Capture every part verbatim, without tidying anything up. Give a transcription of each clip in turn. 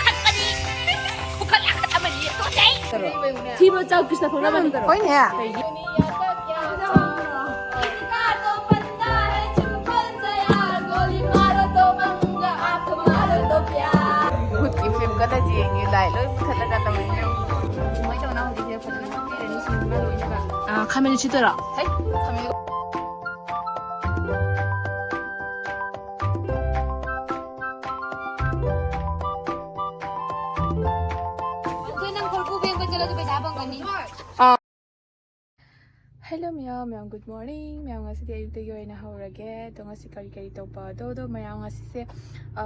ꯈꯠꯄꯅꯤ꯫ ꯈꯨꯈꯠ ꯂꯥꯈꯠ ꯑꯃꯅꯤ꯫ ꯇꯣꯛꯆꯩ꯫ ꯊꯤꯕ ꯆꯥꯎ ꯀ꯭ꯔꯤꯁꯅ ꯐꯪꯅꯕꯅꯤ꯫ ꯍꯣꯏꯅꯦ꯫ ꯈꯨꯠꯀꯤ ꯐꯤꯂꯝ ꯀꯟꯅ ꯌꯦꯡꯉꯤ, ꯂꯥꯏꯠ ꯂꯣꯏ ꯃꯨꯊꯠꯂꯒ ꯇꯧꯔꯤꯁꯦ ꯌꯦꯡꯉꯨ꯫ ꯁꯨꯃꯥꯏꯅ ꯇꯧꯅ ꯍꯧꯖꯤꯛꯁꯦ ꯐꯖꯅ ꯀꯛꯄꯤꯔꯅꯤ, ꯁꯤꯡꯁꯤꯃ ꯂꯣꯏꯅꯒ꯫ ꯑꯥ, ꯈꯥꯃꯦꯟ ꯑꯁꯤꯟꯕꯔꯣ? ꯍꯩ, ꯈꯥꯃꯦꯟ꯫ ꯑꯗꯣ ꯅꯪ ꯀꯣꯔꯐꯨ ꯐꯦꯡꯕ ꯆꯠꯂꯁꯨ ꯄꯩꯁꯥ ꯐꯪꯒꯅꯤ꯫ Hello ꯃꯌꯥꯝ, ꯃꯌꯥꯝ good morning꯫ ꯃꯌꯥꯝ ꯉꯁꯤꯗꯤ ꯑꯌꯨꯛꯇꯒꯤ ꯑꯣꯏꯅ ꯍꯧꯔꯒꯦ꯫ ꯑꯗꯣ ꯉꯁꯤ ꯀꯔꯤ ꯀꯔꯤ ꯇꯧꯕ? ꯑꯗꯣ, ꯑꯗꯣ ꯃꯌꯥꯝ ꯉꯁꯤꯁꯦ, ꯑ,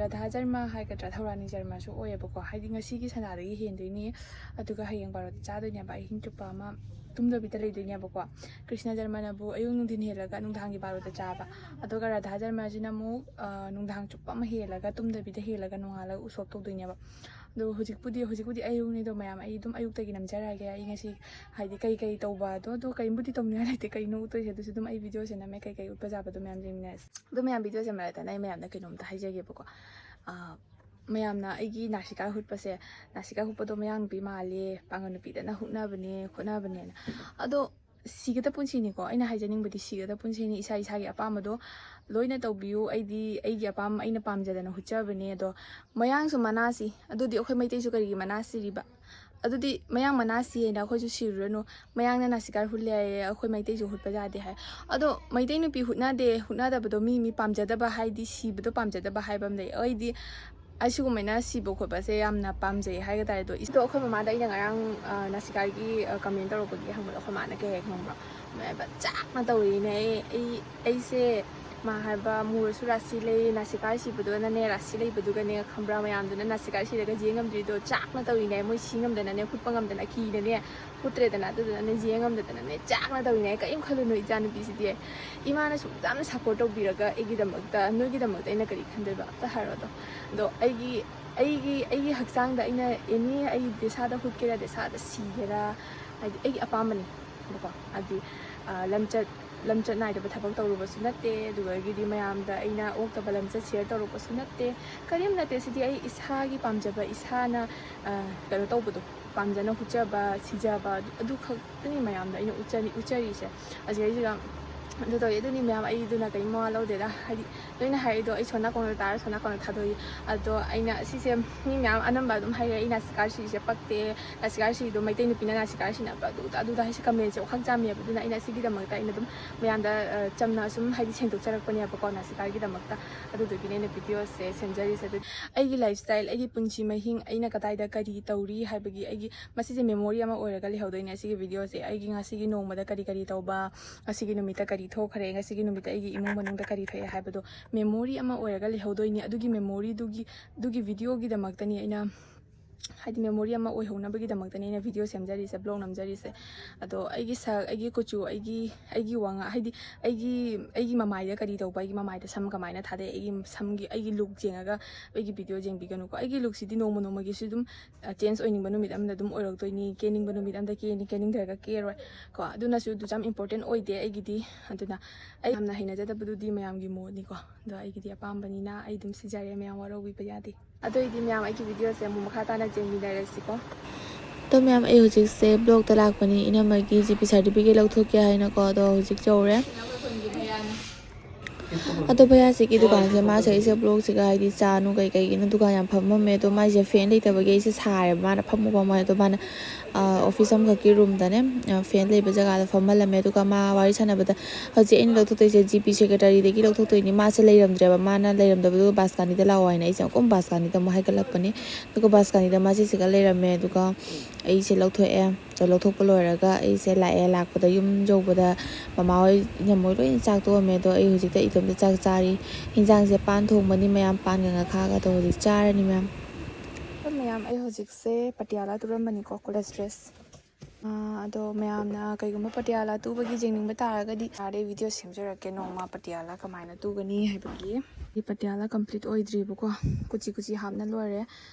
ꯔꯥꯙꯥ ꯖꯔꯃ ꯍꯥꯏꯒꯗ꯭ꯔꯥ, ꯊꯧꯔꯥꯅꯤ ꯖꯔꯃꯁꯨ ꯑꯣꯏꯌꯦꯕꯀꯣ꯫ ꯍꯥꯏꯗꯤ ꯉꯁꯤꯒꯤ ꯁꯅꯥꯗꯒꯤ ꯍꯦꯟꯗꯣꯏꯅꯤ꯫ ꯑꯗꯨꯒ ꯍꯌꯦꯡ ꯕꯥꯔꯣꯗ ꯆꯥꯗꯣꯏꯅꯦꯕ, ꯑꯍꯤꯡ ꯆꯨꯞꯄ ꯑꯃ ꯇꯨꯝꯗꯕꯤꯗ ꯂꯩꯗꯣꯏꯅꯦꯕꯀꯣ꯫ ꯀ꯭ꯔꯤꯁꯅ ꯖꯔꯃꯅꯕꯨ ꯑꯌꯨꯛ ꯅꯨꯡꯊꯤꯟ ꯍꯦꯜꯂꯒ ꯅꯨꯡꯗꯥꯡꯒꯤ ꯕꯥꯔꯣꯗ ꯆꯥꯕ꯫ ꯑꯗꯨꯒ ꯔꯥꯙꯥ ꯖꯔꯃꯁꯤꯅ ꯑꯃꯨꯛ, ꯑ, ꯅꯨꯡꯗꯥꯡ ꯆꯨꯞꯄ ꯑꯃ ꯍꯦꯜꯂꯒ, ꯇꯨꯝꯗꯕꯤꯗ ꯍꯦꯜꯂꯒ ꯅꯣꯡꯉꯥꯜꯂꯒ ꯎꯁꯣꯞ ꯇꯧꯗꯣꯏꯅꯦꯕ꯫ ꯑꯗꯣ ꯍꯧꯖꯤꯛꯄꯨꯗꯤ, ꯍꯧꯖꯤꯛꯄꯨꯗꯤ ꯑꯌꯨꯛꯅꯤꯗꯣ ꯃꯌꯥꯝ, ꯑꯩ ꯑꯗꯨꯝ ꯑꯌꯨꯛꯇꯒꯤ ꯅꯝꯖꯔꯛꯑꯒꯦ꯫ ꯑꯩ ꯉꯁꯤ ꯍꯥꯏꯗꯤ ꯀꯩ ꯀꯩ ꯇꯧꯕ ꯑꯗꯣ, ꯑꯗꯣ ꯀꯔꯤꯝꯕꯨꯗꯤ ꯇꯧꯅꯤꯡꯉꯥꯏ ꯂꯩꯇꯦ꯫ ꯀꯩꯅꯣ ꯎꯠꯇꯣꯏꯁꯦ? ꯑꯗꯨꯁꯨ ꯑꯗꯨꯝ ꯑꯩ ꯚꯤꯗꯤꯑꯣꯁꯦ ꯅꯝꯃꯦ, ꯀꯩ ꯀꯩ ꯎꯠꯄ ꯌꯥꯕꯗꯣ ꯃꯌꯥꯝ ꯌꯦꯡꯃꯤꯟꯅꯔꯁꯤ꯫ ꯑꯗꯣ ꯃꯌꯥꯝ, ꯚꯤꯗꯤꯑꯣꯁꯦ ꯃꯔꯛꯇꯅ ꯑꯩ ꯃꯌꯥꯝꯗ ꯀꯩꯅꯣꯝꯇ ꯍꯥꯏꯖꯒꯦꯕꯀꯣ꯫ ꯑꯥ, ꯃꯌꯥꯝꯅ ꯑꯩꯒꯤ ꯅꯥꯁꯤꯀꯥ ꯍꯨꯠꯄꯁꯦ, ꯅꯥꯁꯤꯀꯥ ꯍꯨꯠꯄꯗꯣ ꯃꯌꯥꯡ ꯅꯨꯄꯤ ꯃꯥꯜꯂꯦ, ꯄꯥꯡꯒꯜ ꯅꯨꯄꯤꯗꯅ ꯍꯨꯠꯅꯕꯅꯦ, ꯈꯣꯠꯅꯕꯅꯦꯅ꯫ ꯑꯗꯣ ꯁꯤꯒꯗ ꯄꯨꯟꯁꯤꯅꯤꯀꯣ꯫ ꯑꯩꯅ ꯍꯥꯏꯖꯅꯤꯡꯕꯗꯤ ꯁꯤꯒꯗ ꯄꯨꯟꯁꯤꯅꯤ꯫ ꯏꯁꯥ ꯏꯁꯥꯒꯤ ꯑꯄꯥꯝꯕꯗꯣ ꯂꯣꯏꯅ ꯇꯧꯕꯤꯌꯨ꯫ ꯑꯩꯗꯤ ꯑꯩꯒꯤ ꯑꯄꯥꯝꯕ, ꯑꯩꯅ ꯄꯥꯝꯖꯗꯅ ꯍꯨꯠꯆꯕꯅꯦ꯫ ꯑꯗꯣ ꯃꯌꯥꯡꯁꯨ ꯃꯅꯥꯁꯤ, ꯑꯗꯨꯗꯤ ꯑꯩꯈꯣꯏ ꯃꯩꯇꯩꯁꯨ ꯀꯔꯤꯒꯤ ꯃꯅꯥ ꯁꯤꯔꯤꯕ? ꯑꯗꯨꯗꯤ ꯃꯌꯥꯡ ꯃꯅꯥ ꯁꯤꯌꯦꯅ ꯑꯩꯈꯣꯏꯁꯨ ꯁꯤꯔꯨꯔꯅꯨ꯫ ꯃꯌꯥꯡꯅ ꯅꯥꯁꯤꯀꯥ ꯍꯨꯠꯂꯦ ꯍꯥꯏꯌꯦ, ꯑꯩꯈꯣꯏ ꯃꯩꯇꯩꯁꯨ ꯍꯨꯠꯄ ꯌꯥꯗꯦ ꯍꯥꯏ꯫ ꯑꯗꯣ ꯃꯩꯇꯩ ꯅꯨꯄꯤ ꯍꯨꯠꯅꯗꯦ, ꯍꯨꯠꯅꯗꯕꯗꯣ ꯃꯤ ꯃꯤ ꯄꯥꯝꯖꯗꯕ, ꯍꯥꯏꯗꯤ ꯁꯤꯕꯗꯣ ꯄꯥꯝꯖꯗꯕ ꯍꯥꯏꯕ ꯑꯃ ꯂꯩ꯫ ꯑꯩꯗꯤ ꯑꯁꯤꯒꯨꯝꯕꯅ ꯁꯤꯕ ꯈꯣꯠꯄꯁꯦ ꯌꯥꯝꯅ ꯄꯥꯝꯖꯩ ꯍꯥꯏꯒ ꯇꯥꯔꯦ꯫ ꯑꯗꯣ ꯏꯁ-, ꯑꯗꯣ ꯑꯩꯈꯣꯏ ꯃꯃꯥꯗ ꯑꯩꯅ ꯉꯔꯥꯡ, ꯑ, ꯅꯥꯁꯤꯀꯥꯒꯤ, ꯑ, ꯀꯃꯦꯟ ꯇꯧꯔꯛꯄꯒꯤ ꯍꯪꯕꯗꯣ ꯑꯩꯈꯣꯏ ꯃꯥꯅ ꯀꯩ ꯍꯥꯏ ꯈꯪꯕ꯭ꯔꯣ? ꯃꯌꯥꯝꯕ ꯆꯥꯛꯅ ꯇꯧꯔꯤꯅꯦ꯫ ꯑꯩ, ꯑꯩ, ꯑꯩꯁꯦ ꯃꯥ ꯍꯥꯏꯕ ꯃꯨꯔꯁꯨ ꯔꯥꯁꯤ ꯂꯩ, ꯅꯥꯁꯤꯀꯥ ꯁꯤꯕꯗꯨꯅꯅꯦ, ꯔꯥꯁꯤ ꯂꯩꯕꯗꯨꯒꯅꯦ, ꯈꯪꯕ꯭ꯔꯥ? ꯃꯌꯥꯝꯗꯨꯅ ꯅꯥꯁꯤꯀꯥ ꯁꯤꯔꯒ ꯌꯦꯡ ꯉꯝꯗ꯭ꯔꯤꯗꯣ ꯆꯥꯛꯅ ꯇꯧꯔꯤꯅꯦ꯫ ꯃꯣꯏ ꯁꯤ ꯉꯝꯗꯅꯅꯦ, ꯍꯨꯠꯄ ꯉꯝꯗꯅ ꯀꯤꯅꯅꯦ ꯍꯨꯠꯇ꯭ꯔꯦꯗꯅ, ꯑꯗꯨꯗꯨꯅꯅꯦ ꯌꯦꯡ ꯉꯝꯗꯗꯅꯅꯦ ꯆꯥꯛꯅ ꯇꯧꯔꯤꯅꯦ꯫ ꯀꯔꯤꯝ ꯈꯜꯂꯨꯅꯨ ꯏꯆꯥꯅꯨꯄꯤꯁꯤꯗꯤ꯫ ꯏꯃꯥꯅ ꯁꯨꯛ ꯌꯥꯝꯅ ꯁꯞꯄꯣꯔꯠ ꯇꯧꯕꯤꯔꯒ ꯑꯩꯒꯤꯗꯃꯛꯇ, ꯅꯣꯏꯒꯤꯗꯃꯛꯇ ꯑꯩꯅ ꯀꯔꯤ ꯈꯟꯗꯣꯏꯕ? ꯑꯝꯇ ꯍꯥꯏꯔꯣ ꯑꯗꯣ꯫ ꯑꯗꯣ ꯑꯩꯒꯤ, ꯑꯩꯒꯤ, ꯑꯩꯒꯤ ꯍꯛꯆꯥꯡꯗ ꯑꯩꯅ ꯑꯦꯅꯤ ꯑꯩ ꯗꯦꯁꯥꯗ ꯍꯨꯠꯀꯦꯔꯥ, ꯗꯦꯁꯥꯗ ꯁꯤꯒꯦꯔꯥ, ꯍꯥꯏꯗꯤ ꯑꯩꯒꯤ ꯑꯄꯥꯝꯕꯅꯤ꯫ ꯀꯣ꯫ ꯍꯥꯏꯗꯤ, ꯑ, ꯂꯝꯆꯠ, ꯂꯝꯆꯠ ꯅꯥꯏꯗꯕ ꯊꯕꯛ ꯇꯧꯔꯨꯕꯁꯨ ꯅꯠꯇꯦ, ꯑꯗꯨꯗꯒꯤꯗꯤ ꯃꯌꯥꯝꯗ ꯑꯩꯅ ꯑꯣꯛꯇꯕ ꯂꯝꯆꯠ ꯁꯤꯌꯔ ꯇꯧꯔꯛꯄꯁꯨ ꯅꯠꯇꯦ, ꯀꯔꯤꯝ ꯅꯠꯇꯦ꯫ ꯁꯤꯗꯤ ꯑꯩ ꯏꯁꯥꯒꯤ ꯄꯥꯝꯖꯕ, ꯏꯁꯥꯅ, ꯑ, ꯀꯩꯅꯣ ꯇꯧꯕꯗꯣ, ꯄꯥꯝꯖꯅ ꯍꯨꯠꯆꯕ, ꯁꯤꯖꯕ, ꯑꯗꯨ, ꯑꯗꯨ ꯈꯛꯇꯅꯤ ꯃꯌꯥꯝꯗ ꯑꯩꯅ ꯎꯠꯆꯔꯤ-, ꯎꯠꯆꯔꯤꯁꯦ꯫ ꯑꯁꯤꯗꯩꯁꯤꯗ ꯑꯗꯨ ꯇꯧꯋꯤ, ꯑꯗꯨꯅꯤ ꯃꯌꯥꯝ, ꯑꯩ ꯑꯗꯨꯅ ꯀꯔꯤꯝ ꯃꯋꯥ ꯂꯧꯗꯦꯗ꯫ ꯍꯥꯏꯗꯤ, ꯂꯣꯏꯅ ꯍꯥꯏꯔꯛꯏꯗꯣ ꯑꯩ ꯁꯣꯝ ꯅꯥꯀꯣꯡꯗ ꯇꯥꯔ ꯁꯣꯝ ꯅꯥꯀꯣꯡꯗ ꯊꯥꯗꯣꯛꯏ꯫ ꯑꯗꯣ ꯑꯩꯅ ꯁꯤꯁꯦ, ꯃꯤ ꯃꯌꯥꯝ ꯑꯅꯝꯕ ꯑꯗꯨꯝ ꯍꯥꯏꯔꯛꯑꯦ, "ꯑꯩ ꯅꯥꯁꯤꯀꯥꯔ ꯁꯤꯔꯤꯁꯦ ꯄꯛꯇꯦ, ꯅꯥꯁꯤꯀꯥꯔ ꯁꯤꯔꯤꯗꯣ ꯃꯩꯇꯩ ꯅꯨꯄꯤꯅ ꯅꯥꯁꯤꯀꯥꯔ ꯁꯤꯅꯕ꯭ꯔꯥ?" ꯑꯗꯨꯗ, ꯑꯗꯨꯗ ꯍꯥꯏꯁꯦ ꯀꯃꯦꯟꯁꯦ ꯋꯥꯈꯜ ꯆꯥꯝꯃꯦꯕ꯫ ꯑꯗꯨꯅ ꯑꯩꯅ ꯑꯁꯤꯒꯤꯗꯃꯛꯇ ꯑꯩꯅ ꯑꯗꯨꯝ ꯃꯌꯥꯝꯗ, ꯑ, ꯆꯝꯅ ꯁꯨꯝ ꯍꯥꯏꯗꯤ ꯁꯦꯡꯗꯣꯛꯆꯔꯛꯄꯅꯦꯕꯀꯣ, ꯅꯥꯁꯤꯀꯥꯔꯒꯤꯗꯃꯛꯇ꯫ ꯑꯗꯨꯗꯨꯒꯤꯅꯦ ꯑꯩꯅ ꯚꯤꯗꯤꯑꯣꯁꯦ ꯁꯦꯝꯖꯔꯤꯁꯦ꯫ ꯑꯗꯨ ꯑꯩꯒꯤ ꯂꯥꯏꯐ ꯁ꯭ꯇꯥꯏꯜ, ꯑꯩꯒꯤ ꯄꯨꯟꯁꯤ ꯃꯍꯤꯡ, ꯑꯩꯅ ꯀꯗꯥꯏꯗ ꯀꯔꯤ ꯇꯧꯔꯤ ꯍꯥꯏꯕꯒꯤ ꯑꯩꯒꯤ ꯃꯁꯤꯁꯦ ꯃꯦꯃꯣꯔꯤ ꯑꯃ ꯑꯣꯏꯔꯒ ꯂꯩꯍꯧꯗꯣꯏꯅꯦ꯫ ꯑꯁꯤꯒꯤ ꯚꯤꯗꯤꯑꯣꯁꯦ ꯑꯩꯒꯤ ꯉꯁꯤꯒꯤ ꯅꯣꯡꯃꯗ ꯀꯔꯤ ꯀꯔꯤ ꯇꯧꯕ, ꯉꯁꯤꯒꯤ ꯅꯨꯃꯤꯠꯇ ꯀꯔꯤ ꯊꯣꯛꯈ꯭ꯔꯦ, ꯉꯁꯤꯒꯤ ꯅꯨꯃꯤꯠꯇ ꯑꯩꯒꯤ ꯏꯃꯨꯡ ꯃꯅꯨꯡꯗ ꯀꯔꯤ ꯊꯣꯛꯑꯦ ꯍꯥꯏꯕꯗꯣ ꯃꯦꯃꯣꯔꯤ ꯑꯃ ꯑꯣꯏꯔꯒ ꯂꯩꯍꯧꯗꯣꯏꯅꯤ꯫ ꯑꯗꯨꯒꯤ ꯃꯦꯃꯣꯔꯤꯗꯨꯒꯤ, ꯑꯗꯨꯒꯤ ꯚꯤꯗꯤꯑꯣꯒꯤꯗꯃꯛꯇꯅꯤ ꯑꯩꯅ, ꯍꯥꯏꯗꯤ ꯃꯦꯃꯣꯔꯤ ꯑꯃ ꯑꯣꯏꯍꯧꯅꯕꯒꯤꯗꯃꯛꯇꯅꯤ ꯑꯩꯅ ꯚꯤꯗꯤꯑꯣ ꯁꯦꯝꯖꯔꯤꯁꯦ, ꯕ꯭ꯂꯣꯒ ꯅꯝꯖꯔꯤꯁꯦ꯫ ꯑꯗꯣ ꯑꯩꯒꯤ ꯁꯛ, ꯑꯩꯒꯤ ꯀꯨꯆꯨ, ꯑꯩꯒꯤ, ꯑꯩꯒꯤ ꯋꯥꯉꯥꯡ, ꯍꯥꯏꯗꯤ ꯑꯩꯒꯤ, ꯑꯩꯒꯤ ꯃꯃꯥꯏꯗ ꯀꯔꯤ ꯇꯧꯕ, ꯑꯩꯒꯤ ꯃꯃꯥꯏꯗ ꯁꯝ ꯀꯃꯥꯏꯅ ꯊꯥꯗꯩ, ꯑꯩꯒꯤ ꯁꯝꯒꯤ, ꯑꯩꯒꯤ ꯂꯨꯛ ꯌꯦꯡꯉꯒ ꯑꯩꯒꯤ ꯚꯤꯗꯤꯑꯣ ꯌꯦꯡꯕꯤꯒꯅꯨꯀꯣ꯫ ꯑꯩꯒꯤ ꯂꯨꯛꯁꯤꯗꯤ ꯅꯣꯡꯃ ꯅꯣꯡꯃꯒꯤꯁꯨ ꯑꯗꯨꯝ, ꯑ, ꯆꯦꯟꯖ ꯑꯣꯏꯅꯤꯡꯕ ꯅꯨꯃꯤꯠ ꯑꯃꯗ ꯑꯗꯨꯝ ꯑꯣꯏꯔꯛꯇꯣꯏꯅꯤ, ꯀꯦꯅꯤꯡꯕ ꯅꯨꯃꯤꯠ ꯑꯃꯗ ꯀꯦꯅꯤ, ꯀꯦꯅꯤꯡꯗ꯭ꯔꯒ ꯀꯦꯔꯣꯏ ꯀꯣ꯫ ꯑꯗꯨꯅꯁꯨ ꯑꯗꯨꯁꯨ ꯌꯥꯝ ꯏꯝꯄꯣꯔꯇꯦꯟ ꯑꯣꯏꯗꯦ ꯑꯩꯒꯤꯗꯤ꯫ ꯑꯗꯨꯅ ꯑꯩ ꯌꯥꯝꯅ ꯍꯩꯅꯖꯗꯕꯗꯨꯗꯤ ꯃꯌꯥꯝꯒꯤ ꯃꯣꯠꯅꯤꯀꯣ꯫ ꯑꯗꯣ ꯑꯩꯒꯤꯗꯤ ꯑꯄꯥꯝꯕꯅꯤꯅ ꯑꯩ ꯑꯗꯨꯝ ꯁꯤꯖꯔꯦ, ꯃꯌꯥꯝ ꯋꯥꯔꯧꯕꯤꯕ ꯌꯥꯗꯦ꯫ ꯑꯗꯨ ꯑꯣꯏꯗꯤ ꯃꯌꯥꯝ ꯑꯩꯒꯤ ꯚꯤꯗꯤꯑꯣꯁꯦ ꯑꯃꯨꯛ ꯃꯈꯥ ꯇꯥꯅ ꯌꯦꯡꯃꯤꯟꯅꯔꯁꯤꯀꯣ꯫ ꯑꯗꯣ ꯃꯌꯥꯝ, ꯑꯩ ꯍꯧꯖꯤꯛꯁꯦ ꯕ꯭ꯂꯣꯛꯇ ꯂꯥꯛꯄꯅꯤ, ꯏꯅꯝꯃꯒꯤ ꯖꯤ ꯄꯤ ꯁꯥꯔꯇꯤꯐꯤꯀꯦꯠ ꯂꯧꯊꯣꯛꯀꯦ ꯍꯥꯏꯅꯀꯣ꯫ ꯑꯗꯣ ꯍꯧꯖꯤꯛ ꯌꯧꯔꯦ꯫ ꯑꯗꯣ ꯚꯩꯌꯥꯁꯤꯒꯤ ꯗꯨꯀꯥꯟꯁꯦ, ꯃꯥꯁꯦ ꯑꯩꯁꯦ ꯕ꯭ꯂꯣꯛꯁꯤꯒ ꯍꯥꯏꯗꯤ ꯆꯥ ꯅꯨꯡ ꯀꯩꯀꯩꯒꯤꯅ ꯗꯨꯀꯥꯟ ꯌꯥꯝ ꯐꯝꯃꯝꯃꯦ꯫ ꯑꯗꯣ ꯃꯥꯏꯁꯦ ꯐꯦꯟ ꯂꯩꯇꯕꯒꯤ ꯑꯩꯁꯦ ꯁꯥꯔꯦꯕ꯫ ꯃꯥꯅ ꯐꯝꯃꯨ ꯐꯝꯃꯣ ꯍꯥꯏ꯫ ꯑꯗꯣ ꯃꯥꯅ, ꯑ, ꯑꯣꯐꯤꯁ ꯑꯃꯈꯛꯀꯤ ꯔꯨꯝꯗꯅꯦ, ꯑ, ꯐꯦꯟ ꯂꯩꯕ ꯖꯒꯥꯗ ꯐꯝꯍꯜꯂꯝꯃꯦ꯫ ꯑꯗꯨꯒ ꯃꯥ ꯋꯥꯔꯤ ꯁꯥꯟꯅꯕꯗ, ꯍꯧꯖꯤꯛ ꯑꯩꯅ ꯂꯧꯊꯣꯛꯇꯣꯏꯁꯦ ꯖꯤ ꯄꯤ ꯁꯦꯀ꯭ꯔꯦꯇꯔꯤꯗꯒꯤ ꯂꯧꯊꯣꯛꯇꯣꯏꯅꯤ꯫ ꯃꯥꯁꯦ ꯂꯩꯔꯝꯗ꯭ꯔꯦꯕ, ꯃꯥꯅ ꯂꯩꯔꯝꯗꯕꯗꯨ ꯕꯥꯁꯀꯥꯅꯤꯗ ꯂꯥꯛꯑꯣ ꯍꯥꯏꯅ ꯑꯩꯁꯦ ꯑꯃꯨꯛꯀ ꯕꯥꯁꯀꯥꯅꯤꯗ ꯑꯃꯨꯛ ꯍꯥꯏꯒꯠꯂꯛꯄꯅꯦ꯫ ꯑꯗꯨꯒ ꯕꯥꯁꯀꯥꯅꯤꯗ ꯃꯥꯁꯦ ꯁꯤꯒ ꯂꯩꯔꯝꯃꯦ꯫ ꯑꯗꯨꯒ ꯑꯩꯁꯦ ꯂꯧꯊꯣꯛꯑꯦ꯫ ꯑꯗꯣ ꯂꯧꯊꯣꯛꯄ ꯂꯣꯏꯔꯒ ꯑꯩꯁꯦ ꯂꯥꯛꯑꯦ꯫ ꯂꯥꯛꯄꯗ ꯌꯨꯝ ꯌꯧꯕꯗ ꯃꯃꯥ ꯍꯣꯏ, ꯏꯅꯝꯃ ꯍꯣꯏ ꯂꯣꯏꯅ ꯆꯥꯛ ꯇꯣꯛꯑꯝꯃꯦ꯫ ꯑꯗꯣ ꯑꯩ ꯍꯧꯖꯤꯛꯇ ꯏꯇꯣꯝꯇ ꯆꯥꯛ ꯆꯥꯔꯤ꯫ ꯍꯤꯟꯖꯥꯡꯁꯦ ꯄꯥꯟ ꯊꯣꯡꯕꯅꯤ ꯃꯌꯥꯝ, ꯄꯥꯟꯒ ꯉꯥꯈꯥꯒ꯫ ꯑꯗꯣ ꯍꯧꯖꯤꯛ ꯆꯥꯔꯅꯤ ꯃꯌꯥꯝ꯫ ꯑꯗꯣ ꯃꯌꯥꯝ, ꯑꯩ ꯍꯧꯖꯤꯛꯁꯦ ꯄꯇꯤꯌꯥꯂꯥ ꯇꯨꯔꯝꯕꯅꯤꯀꯣ, ꯀꯣꯂꯦꯖ ꯗ꯭ꯔꯦꯁ꯫ ꯑꯥ, ꯑꯗꯣ ꯃꯌꯥꯝꯅ ꯀꯩꯒꯨꯝꯕ ꯄꯇꯤꯌꯥꯂꯥ ꯇꯨꯕꯒꯤ ꯌꯦꯡꯅꯤꯡꯕ ꯇꯥꯔꯒꯗꯤ, ꯑꯥꯗꯩ ꯚꯤꯗꯤꯑꯣ ꯁꯦꯝꯖꯔꯛꯀꯦ ꯅꯣꯡꯃ ꯄꯇꯤꯌꯥꯂꯥ ꯀꯃꯥꯏꯅ ꯇꯨꯒꯅꯤ ꯍꯥꯏꯕꯒꯤ꯫ ꯄꯇꯤꯌꯥꯂꯥ ꯀꯝꯄ꯭ꯂꯤꯠ ꯑꯣꯏꯗ꯭ꯔꯤꯕꯀꯣ, ꯀꯨꯆꯤ ꯀꯨꯆꯤ ꯍꯥꯞꯅ ꯂꯣꯏꯔꯦ꯫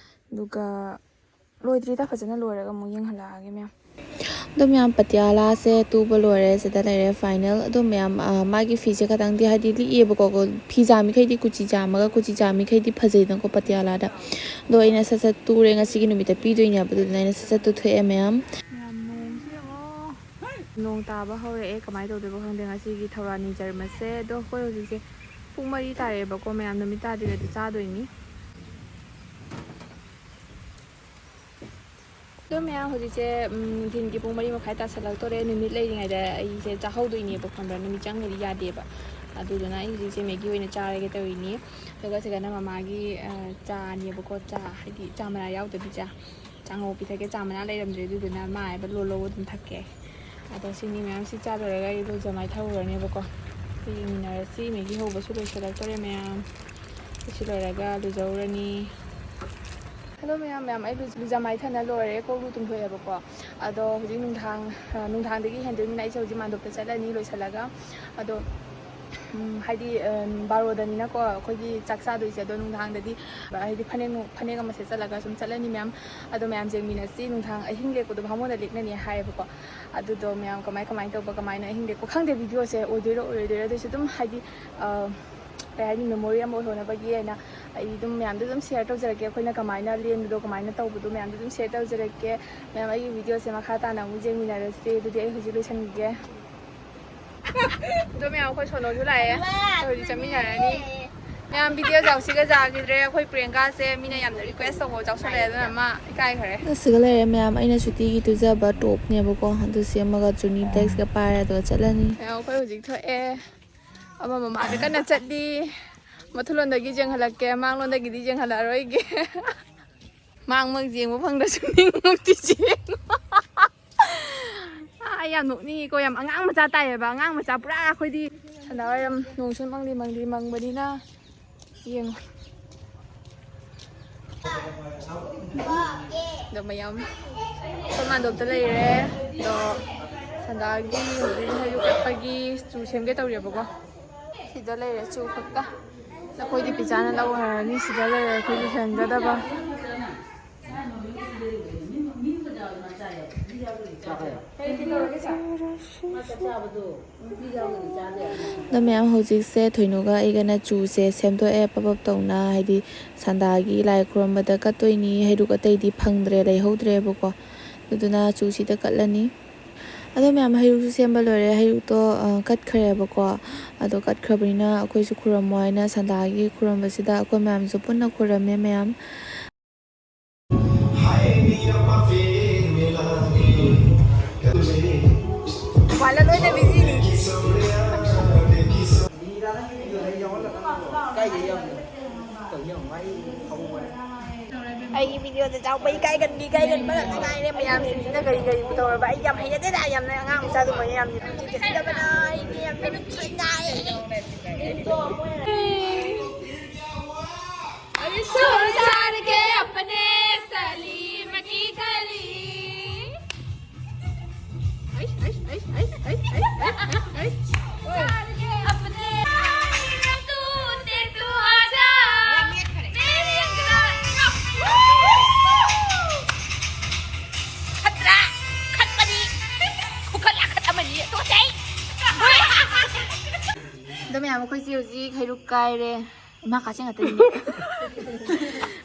ꯑꯗꯨꯒ ꯂꯣꯏꯗ꯭ꯔꯤꯗ, ꯐꯖꯅ ꯂꯣꯏꯔꯒ ꯑꯃꯨꯛ ꯌꯦꯡꯍꯜꯂꯛꯑꯒꯦ ꯃꯌꯥꯝ꯫ ꯑꯗꯣ ꯃꯌꯥꯝ, ꯄꯇꯤꯌꯥꯂꯥꯁꯦ ꯇꯨꯕ ꯂꯣꯏꯔꯦ, ꯁꯤꯗ ꯂꯩꯔꯦ ꯐꯥꯏꯅꯦꯜ꯫ ꯑꯗꯣ ꯃꯌꯥꯝ, ꯑ, ꯃꯥꯒꯤ ꯐꯤꯁꯦ ꯈꯇꯪꯗꯤ ꯍꯥꯏꯗꯤ ꯂꯤꯛꯑꯦꯕꯀꯣ꯫ ꯀꯣ-, ꯐꯤꯖꯥ ꯃꯤꯈꯩꯗꯤ ꯀꯨꯆꯤ ꯆꯥꯝꯃꯒ ꯀꯨꯆꯤ ꯆꯥꯝ ꯃꯤꯈꯩꯗꯤ ꯐꯖꯩꯗꯅꯀꯣ ꯄꯇꯤꯌꯥꯂꯥꯗ꯫ ꯑꯗꯣ ꯑꯩꯅ ꯁꯠ ꯁꯠ ꯇꯨꯔꯦ, ꯉꯁꯤꯒꯤ ꯅꯨꯃꯤꯠꯇ ꯄꯤꯗꯣꯏꯅꯦꯕ, ꯑꯗꯨꯗꯨꯅ ꯑꯩꯅ ꯁꯠ ꯁꯠ ꯇꯨꯊꯣꯛꯑꯦ ꯃꯌꯥꯝ꯫ ꯃꯌꯥꯝ, ꯅꯣꯡꯁꯦ ꯌꯦꯡꯉꯣ꯫ ꯅꯣꯡ ꯇꯥꯕ ꯍꯧꯔꯛꯑꯦ꯫ ꯀꯃꯥꯏꯅ ꯇꯧꯗꯣꯏꯕꯣ ꯈꯪꯗꯦ꯫ ꯉꯁꯤꯒꯤ ꯊꯧꯔꯥꯅꯤ ꯖꯔꯃꯁꯦ꯫ ꯑꯗꯣ ꯑꯩꯈꯣꯏ ꯍꯧꯖꯤꯛꯁꯦ ꯄꯨꯡ ꯃꯔꯤ ꯇꯥꯔꯦꯕꯀꯣ꯫ ꯃꯌꯥꯝ, ꯅꯨꯃꯤꯠ ꯇꯥꯗ꯭ꯔꯤꯉꯩꯗ ꯆꯥꯗꯣꯏꯅꯤ꯫ ꯑꯗꯣ ꯃꯌꯥꯝ, ꯍꯧꯖꯤꯛꯁꯦ, ꯎꯝ, ꯅꯨꯡꯊꯤꯟꯒꯤ ꯄꯨꯡ ꯃꯔꯤ ꯃꯈꯥꯏ ꯇꯥꯁꯜꯂꯛꯇꯣꯔꯦ꯫ ꯅꯨꯃꯤꯠ ꯂꯩꯔꯤꯉꯩꯗ ꯑꯩꯁꯦ ꯆꯥꯍꯧꯗꯣꯏꯅꯦꯕ, ꯈꯪꯕ꯭ꯔꯥ? ꯅꯨꯃꯤꯠ ꯆꯪꯈ꯭ꯔꯗꯤ ꯌꯥꯗꯦꯕ꯫ ꯑꯗꯨꯗꯨꯅ ꯑꯩ ꯍꯧꯖꯤꯛꯁꯦ ꯃꯦꯒꯤ ꯑꯣꯏꯅ ꯆꯥꯔꯒꯦ ꯇꯧꯔꯤꯅꯤ꯫ ꯑꯗꯨꯒ ꯁꯤꯗꯅ ꯃꯃꯥꯒꯤ, ꯑ, ꯆꯥꯅꯦꯕꯀꯣ, ꯆꯥ, ꯍꯥꯏꯗꯤ ꯆꯥ ꯃꯅꯥ ꯌꯥꯎꯗꯕꯤ ꯆꯥ꯫ ꯆꯥꯉꯧ ꯄꯤꯊꯛꯀꯦ, ꯆꯥ ꯃꯅꯥ ꯂꯩꯔꯝꯗ꯭ꯔꯦ, ꯑꯗꯨꯗꯨꯅ ꯃꯥ ꯍꯥꯏꯕ ꯂꯣꯜꯂꯣ, ꯑꯗꯨꯝ ꯊꯛꯀꯦ꯫ ꯑꯗꯣ ꯁꯤꯅꯤ ꯃꯌꯥꯝ, ꯁꯤ ꯆꯥ ꯂꯣꯏꯔꯒ ꯑꯩ ꯂꯨꯖ ꯃꯥꯏ ꯊꯧꯔꯨꯔꯅꯦꯕꯀꯣ꯫ ꯑꯗꯨ ꯌꯦꯡꯃꯤꯟꯅꯔꯁꯤ꯫ ꯃꯦꯒꯤ ꯍꯧꯕꯁꯨ ꯂꯣꯏꯁꯤꯜꯂꯛꯇꯣꯔꯦ ꯃꯌꯥꯝ꯫ ꯁꯤ ꯂꯣꯏꯔꯒ ꯂꯨꯖꯧꯔꯅꯤ꯫ ꯍꯜꯂꯣ ꯃꯌꯥꯝ, ꯃꯌꯥꯝ, ꯑꯩ ꯂꯨꯖ-, ꯂꯨꯖ ꯃꯥꯏ ꯊꯅ ꯂꯣꯏꯔꯦ, ꯀꯣꯛ ꯂꯨ ꯇꯨꯝꯊꯣꯛꯑꯦꯕꯀꯣ꯫ ꯑꯗꯣ ꯍꯧꯖꯤꯛ ꯅꯨꯡꯗꯥꯡ, ꯑ, ꯅꯨꯡꯗꯥꯡꯗꯒꯤ ꯍꯦꯟꯗꯣꯏꯅꯤꯅ ꯑꯩꯁꯦ ꯍꯧꯖꯤꯛ ꯃꯥꯟꯗꯣꯞꯇ ꯆꯠꯂꯅꯤ ꯂꯣꯏꯁꯤꯜꯂꯒ꯫ ꯑꯗꯣ, ꯎꯝ, ꯍꯥꯏꯗꯤ, ꯑ, ꯕꯥꯔꯣꯗꯅꯤꯅꯀꯣ ꯑꯩꯈꯣꯏꯒꯤ ꯆꯥꯛ ꯆꯥꯗꯣꯏꯁꯦ꯫ ꯑꯗꯣ ꯅꯨꯡꯗꯥꯡꯗꯗꯤ, ꯑ, ꯍꯥꯏꯗꯤ ꯐꯅꯦꯛ ꯅꯨꯡ-, ꯐꯅꯦꯛ ꯑꯃ ꯁꯦꯠꯆꯜꯂꯒ ꯁꯨꯝ ꯆꯠꯂꯅꯤ ꯃꯌꯥꯝ꯫ ꯑꯗꯣ ꯃꯌꯥꯝ ꯌꯦꯡꯃꯤꯟꯅꯁꯤ꯫ ꯅꯨꯡꯗꯥꯡ ꯑꯍꯤꯡ ꯂꯦꯛꯄꯗꯣ ꯕꯥꯃꯣꯟꯗ ꯂꯦꯛꯅꯅꯤ ꯍꯥꯏꯌꯦꯕꯀꯣ꯫ ꯑꯗꯨꯗꯣ ꯃꯌꯥꯝ ꯀꯃꯥꯏ, ꯀꯃꯥꯏꯅ ꯇꯧꯕ, ꯀꯃꯥꯏꯅ ꯑꯍꯤꯡ ꯂꯦꯛꯄ, ꯈꯪꯗꯦ, ꯚꯤꯗꯤꯑꯣꯁꯦ ꯑꯣꯏꯗꯣꯏꯔꯥ ꯑꯣꯏꯔꯣꯏꯗꯣꯏꯔꯥ, ꯑꯗꯨꯏꯁꯨ ꯑꯗꯨꯝ ꯍꯥꯏꯗꯤ, ꯑ, ꯀꯩ ꯍꯥꯏꯅꯤ, ꯃꯦꯃꯣꯔꯤ ꯑꯃ ꯑꯣꯏꯍꯧꯅꯕꯒꯤ ꯍꯥꯏꯅ ꯑꯩ ꯑꯗꯨꯝ ꯃꯌꯥꯝꯗ ꯑꯗꯨꯝ ꯁꯤꯌꯔ ꯇꯧꯖꯔꯛꯀꯦ꯫ ꯑꯩꯈꯣꯏꯅ ꯀꯃꯥꯏꯅ ꯂꯦꯟꯕꯗꯣ, ꯀꯃꯥꯏꯅ ꯇꯧꯕꯗꯣ ꯃꯌꯥꯝꯗ ꯑꯗꯨꯝ ꯁꯤꯌꯔ ꯇꯧꯖꯔꯛꯀꯦ꯫ ꯃꯌꯥꯝ, ꯑꯩꯒꯤ ꯚꯤꯗꯤꯑꯣꯁꯦ ꯃꯈꯥ ꯇꯥꯅ ꯑꯃꯨꯛ ꯌꯦꯡꯃꯤꯟꯅꯔꯁꯦ꯫ ꯑꯗꯨꯗꯤ ꯑꯩ ꯍꯧꯖꯤꯛ ꯂꯣꯏꯁꯟꯈꯤꯒꯦ꯫ ꯑꯗꯣ ꯃꯌꯥꯝ, ꯑꯩꯈꯣꯏ ꯁꯣꯅꯣꯁꯨ ꯂꯥꯛꯑꯦ꯫ ꯑꯩꯈꯣꯏ ꯍꯧꯖꯤꯛ ꯆꯠꯃꯤꯟꯅꯔꯅꯤ꯫ ꯃꯌꯥꯝ, ꯚꯤꯗꯤꯑꯣ ꯖꯥꯎꯁꯤꯒ ꯖꯥꯈꯤꯗ꯭ꯔꯦ꯫ ꯑꯩꯈꯣꯏ ꯄ꯭ꯔꯤꯌꯥꯡꯀꯥꯁꯦ ꯃꯤꯅ ꯌꯥꯝꯅ ꯔꯤꯀ꯭ꯋꯦꯁ ꯇꯧꯕ ꯖꯥꯎꯁꯜꯂꯛꯑꯦ, ꯑꯗꯨꯅ ꯃꯥ ꯏꯀꯥꯏꯈ꯭ꯔꯦ꯫ ꯑꯁꯤꯒ ꯂꯩꯔꯦ ꯃꯌꯥꯝ, ꯑꯩꯅ ꯁꯨꯇꯤꯒꯤ ꯇꯨꯖꯕ ꯇꯣꯞꯅꯦꯕꯀꯣ꯫ ꯑꯗꯨ ꯁꯦꯝꯃꯒ ꯆꯨꯅꯤ ꯇꯦꯛꯁꯀ ꯄꯥꯏꯔꯦ, ꯑꯗꯨꯒ ꯆꯠꯂꯅꯤ꯫ ꯃꯌꯥꯝ, ꯑꯩꯈꯣꯏ ꯍꯧꯖꯤꯛ ꯊꯣꯛꯑꯦ꯫ ꯑꯃ ꯃꯃꯥꯡꯗ ꯀꯟꯅ ꯆꯠꯂꯤ꯫ ꯃꯊꯨꯂꯣꯟꯗꯒꯤ ꯌꯦꯡꯍꯜꯂꯛꯀꯦ, ꯃꯥꯡꯂꯣꯟꯗꯒꯤꯗꯤ ꯌꯦꯡꯍꯜꯂꯛꯑꯔꯣꯏꯒꯦ꯫ ꯃꯥꯡꯃꯛ ꯌꯦꯡꯕ ꯐꯪꯗ꯭ꯔꯁꯨ ꯅꯤꯡꯃꯛꯇꯤ ꯌꯦꯡꯉꯣ꯫ ꯑꯥ, ꯑꯩ ꯌꯥꯝ ꯅꯣꯛꯅꯤꯡꯉꯤꯀꯣ, ꯌꯥꯝ ꯑꯉꯥꯡ ꯃꯆꯥ ꯇꯥꯏꯌꯦꯕ, ꯑꯉꯥꯡ ꯃꯆꯥ ꯄꯨꯔꯥ ꯑꯩꯈꯣꯏꯗꯤ꯫ ꯁꯟꯗꯥꯋꯥꯏꯔꯝ ꯅꯣꯡꯁꯨ ꯃꯪꯂꯤ ꯃꯪꯂꯤ ꯃꯪꯕꯅꯤꯅ ꯌꯦꯡꯉꯣ꯫ ꯑꯗꯣ ꯃꯌꯥꯝ ꯑꯩꯈꯣꯏ ꯃꯥꯟꯗꯣꯞꯇ ꯂꯩꯔꯦ꯫ ꯑꯗꯣ ꯁꯟꯗꯥꯒꯤ ꯍꯧꯖꯤꯛ ꯍꯩꯔꯨꯛ ꯀꯠꯄꯒꯤ ꯆꯨ ꯁꯦꯝꯒꯦ ꯇꯧꯔꯤꯕꯀꯣ꯫ ꯁꯤꯗ ꯂꯩꯔꯦ ꯆꯨ ꯈꯛꯇ꯫ ꯑꯩꯈꯣꯏꯗꯤ ꯄꯤꯖꯥꯅ ꯂꯧꯈ꯭ꯔꯅꯤ꯫ ꯁꯤꯗ ꯂꯩꯔꯦ ꯑꯩꯈꯣꯏ ꯂꯣꯏꯁꯤꯟꯒꯗꯕ꯫ ꯑꯗꯣ ꯃꯌꯥꯝ, ꯍꯧꯖꯤꯛꯁꯦ ꯊꯣꯏꯅꯨꯒ ꯑꯩꯒꯅ ꯆꯨꯁꯦ ꯁꯦꯝꯗꯣꯛꯑꯦ, ꯄꯞ ꯄꯞ ꯇꯧꯅ, ꯍꯥꯏꯗꯤ ꯁꯟꯗꯥꯒꯤ ꯂꯥꯏ ꯈꯨꯔꯨꯝꯕꯗ ꯀꯠꯇꯣꯏꯅꯤ꯫ ꯍꯩꯔꯨꯛ ꯑꯇꯩꯗꯤ ꯐꯪꯗ꯭ꯔꯦ, ꯂꯩꯍꯧꯗ꯭ꯔꯦꯕꯀꯣ꯫ ꯑꯗꯨꯗꯨꯅ ꯆꯨꯁꯤꯗ ꯀꯠꯂꯅꯤ꯫ ꯑꯗꯣ ꯃꯌꯥꯝ, ꯍꯩꯔꯨꯛꯁꯨ ꯁꯦꯝꯕ ꯂꯣꯏꯔꯦ꯫ ꯍꯩꯔꯨꯛꯇꯣ, ꯑ, ꯀꯠꯈ꯭ꯔꯦꯕꯀꯣ꯫ ꯑꯗꯣ ꯀꯠꯈ꯭ꯔꯕꯅꯤꯅ ꯑꯩꯈꯣꯏꯁꯨ ꯈꯨꯔꯨꯝꯃꯣ ꯍꯥꯏꯅ ꯁꯟꯗꯥꯒꯤ ꯈꯨꯔꯨꯝꯕꯁꯤꯗ ꯑꯩꯈꯣꯏ ꯃꯌꯥꯝꯁꯨ ꯄꯨꯟꯅ ꯈꯨꯔꯝꯃꯦ ꯃꯌꯥꯝ꯫ ꯋꯥꯂ ꯂꯣꯏꯅ ꯕꯤꯖꯤꯅꯤ꯫ ꯑꯩꯒꯤ ꯚꯤꯗꯤꯑꯣꯗ ꯆꯥꯎꯕ ꯏꯀꯥꯏꯒꯟꯕꯤ ꯏꯀꯥꯏꯒꯟꯕ ꯉꯥꯛꯇ ꯉꯥꯏꯔꯦ꯫ ꯃꯌꯥꯝꯁꯤꯡꯁꯤꯅ ꯀꯔꯤ ꯀꯔꯤ ꯇꯧꯔꯕ? ꯑꯩ ꯌꯥꯝ ꯍꯩꯅꯗꯦꯗ, ꯌꯥꯝꯅ ꯑꯉꯥꯡ ꯃꯆꯥꯗꯨꯃ ꯌꯥꯝ ꯅꯨꯡꯁꯤꯖꯗꯕꯅ ꯑꯩꯗꯤ ꯌꯥꯝꯅ ꯅꯨꯡꯁꯤꯅ꯫ ꯑꯗꯣ ꯃꯌꯥꯝ, ꯑꯩꯈꯣꯏꯁꯦ ꯍꯧꯖꯤꯛ ꯍꯩꯔꯨꯛ ꯀꯥꯏꯔꯦ꯫ ꯏꯃꯥ ꯀꯥꯁꯦ ꯉꯥꯛꯇꯅꯤ꯫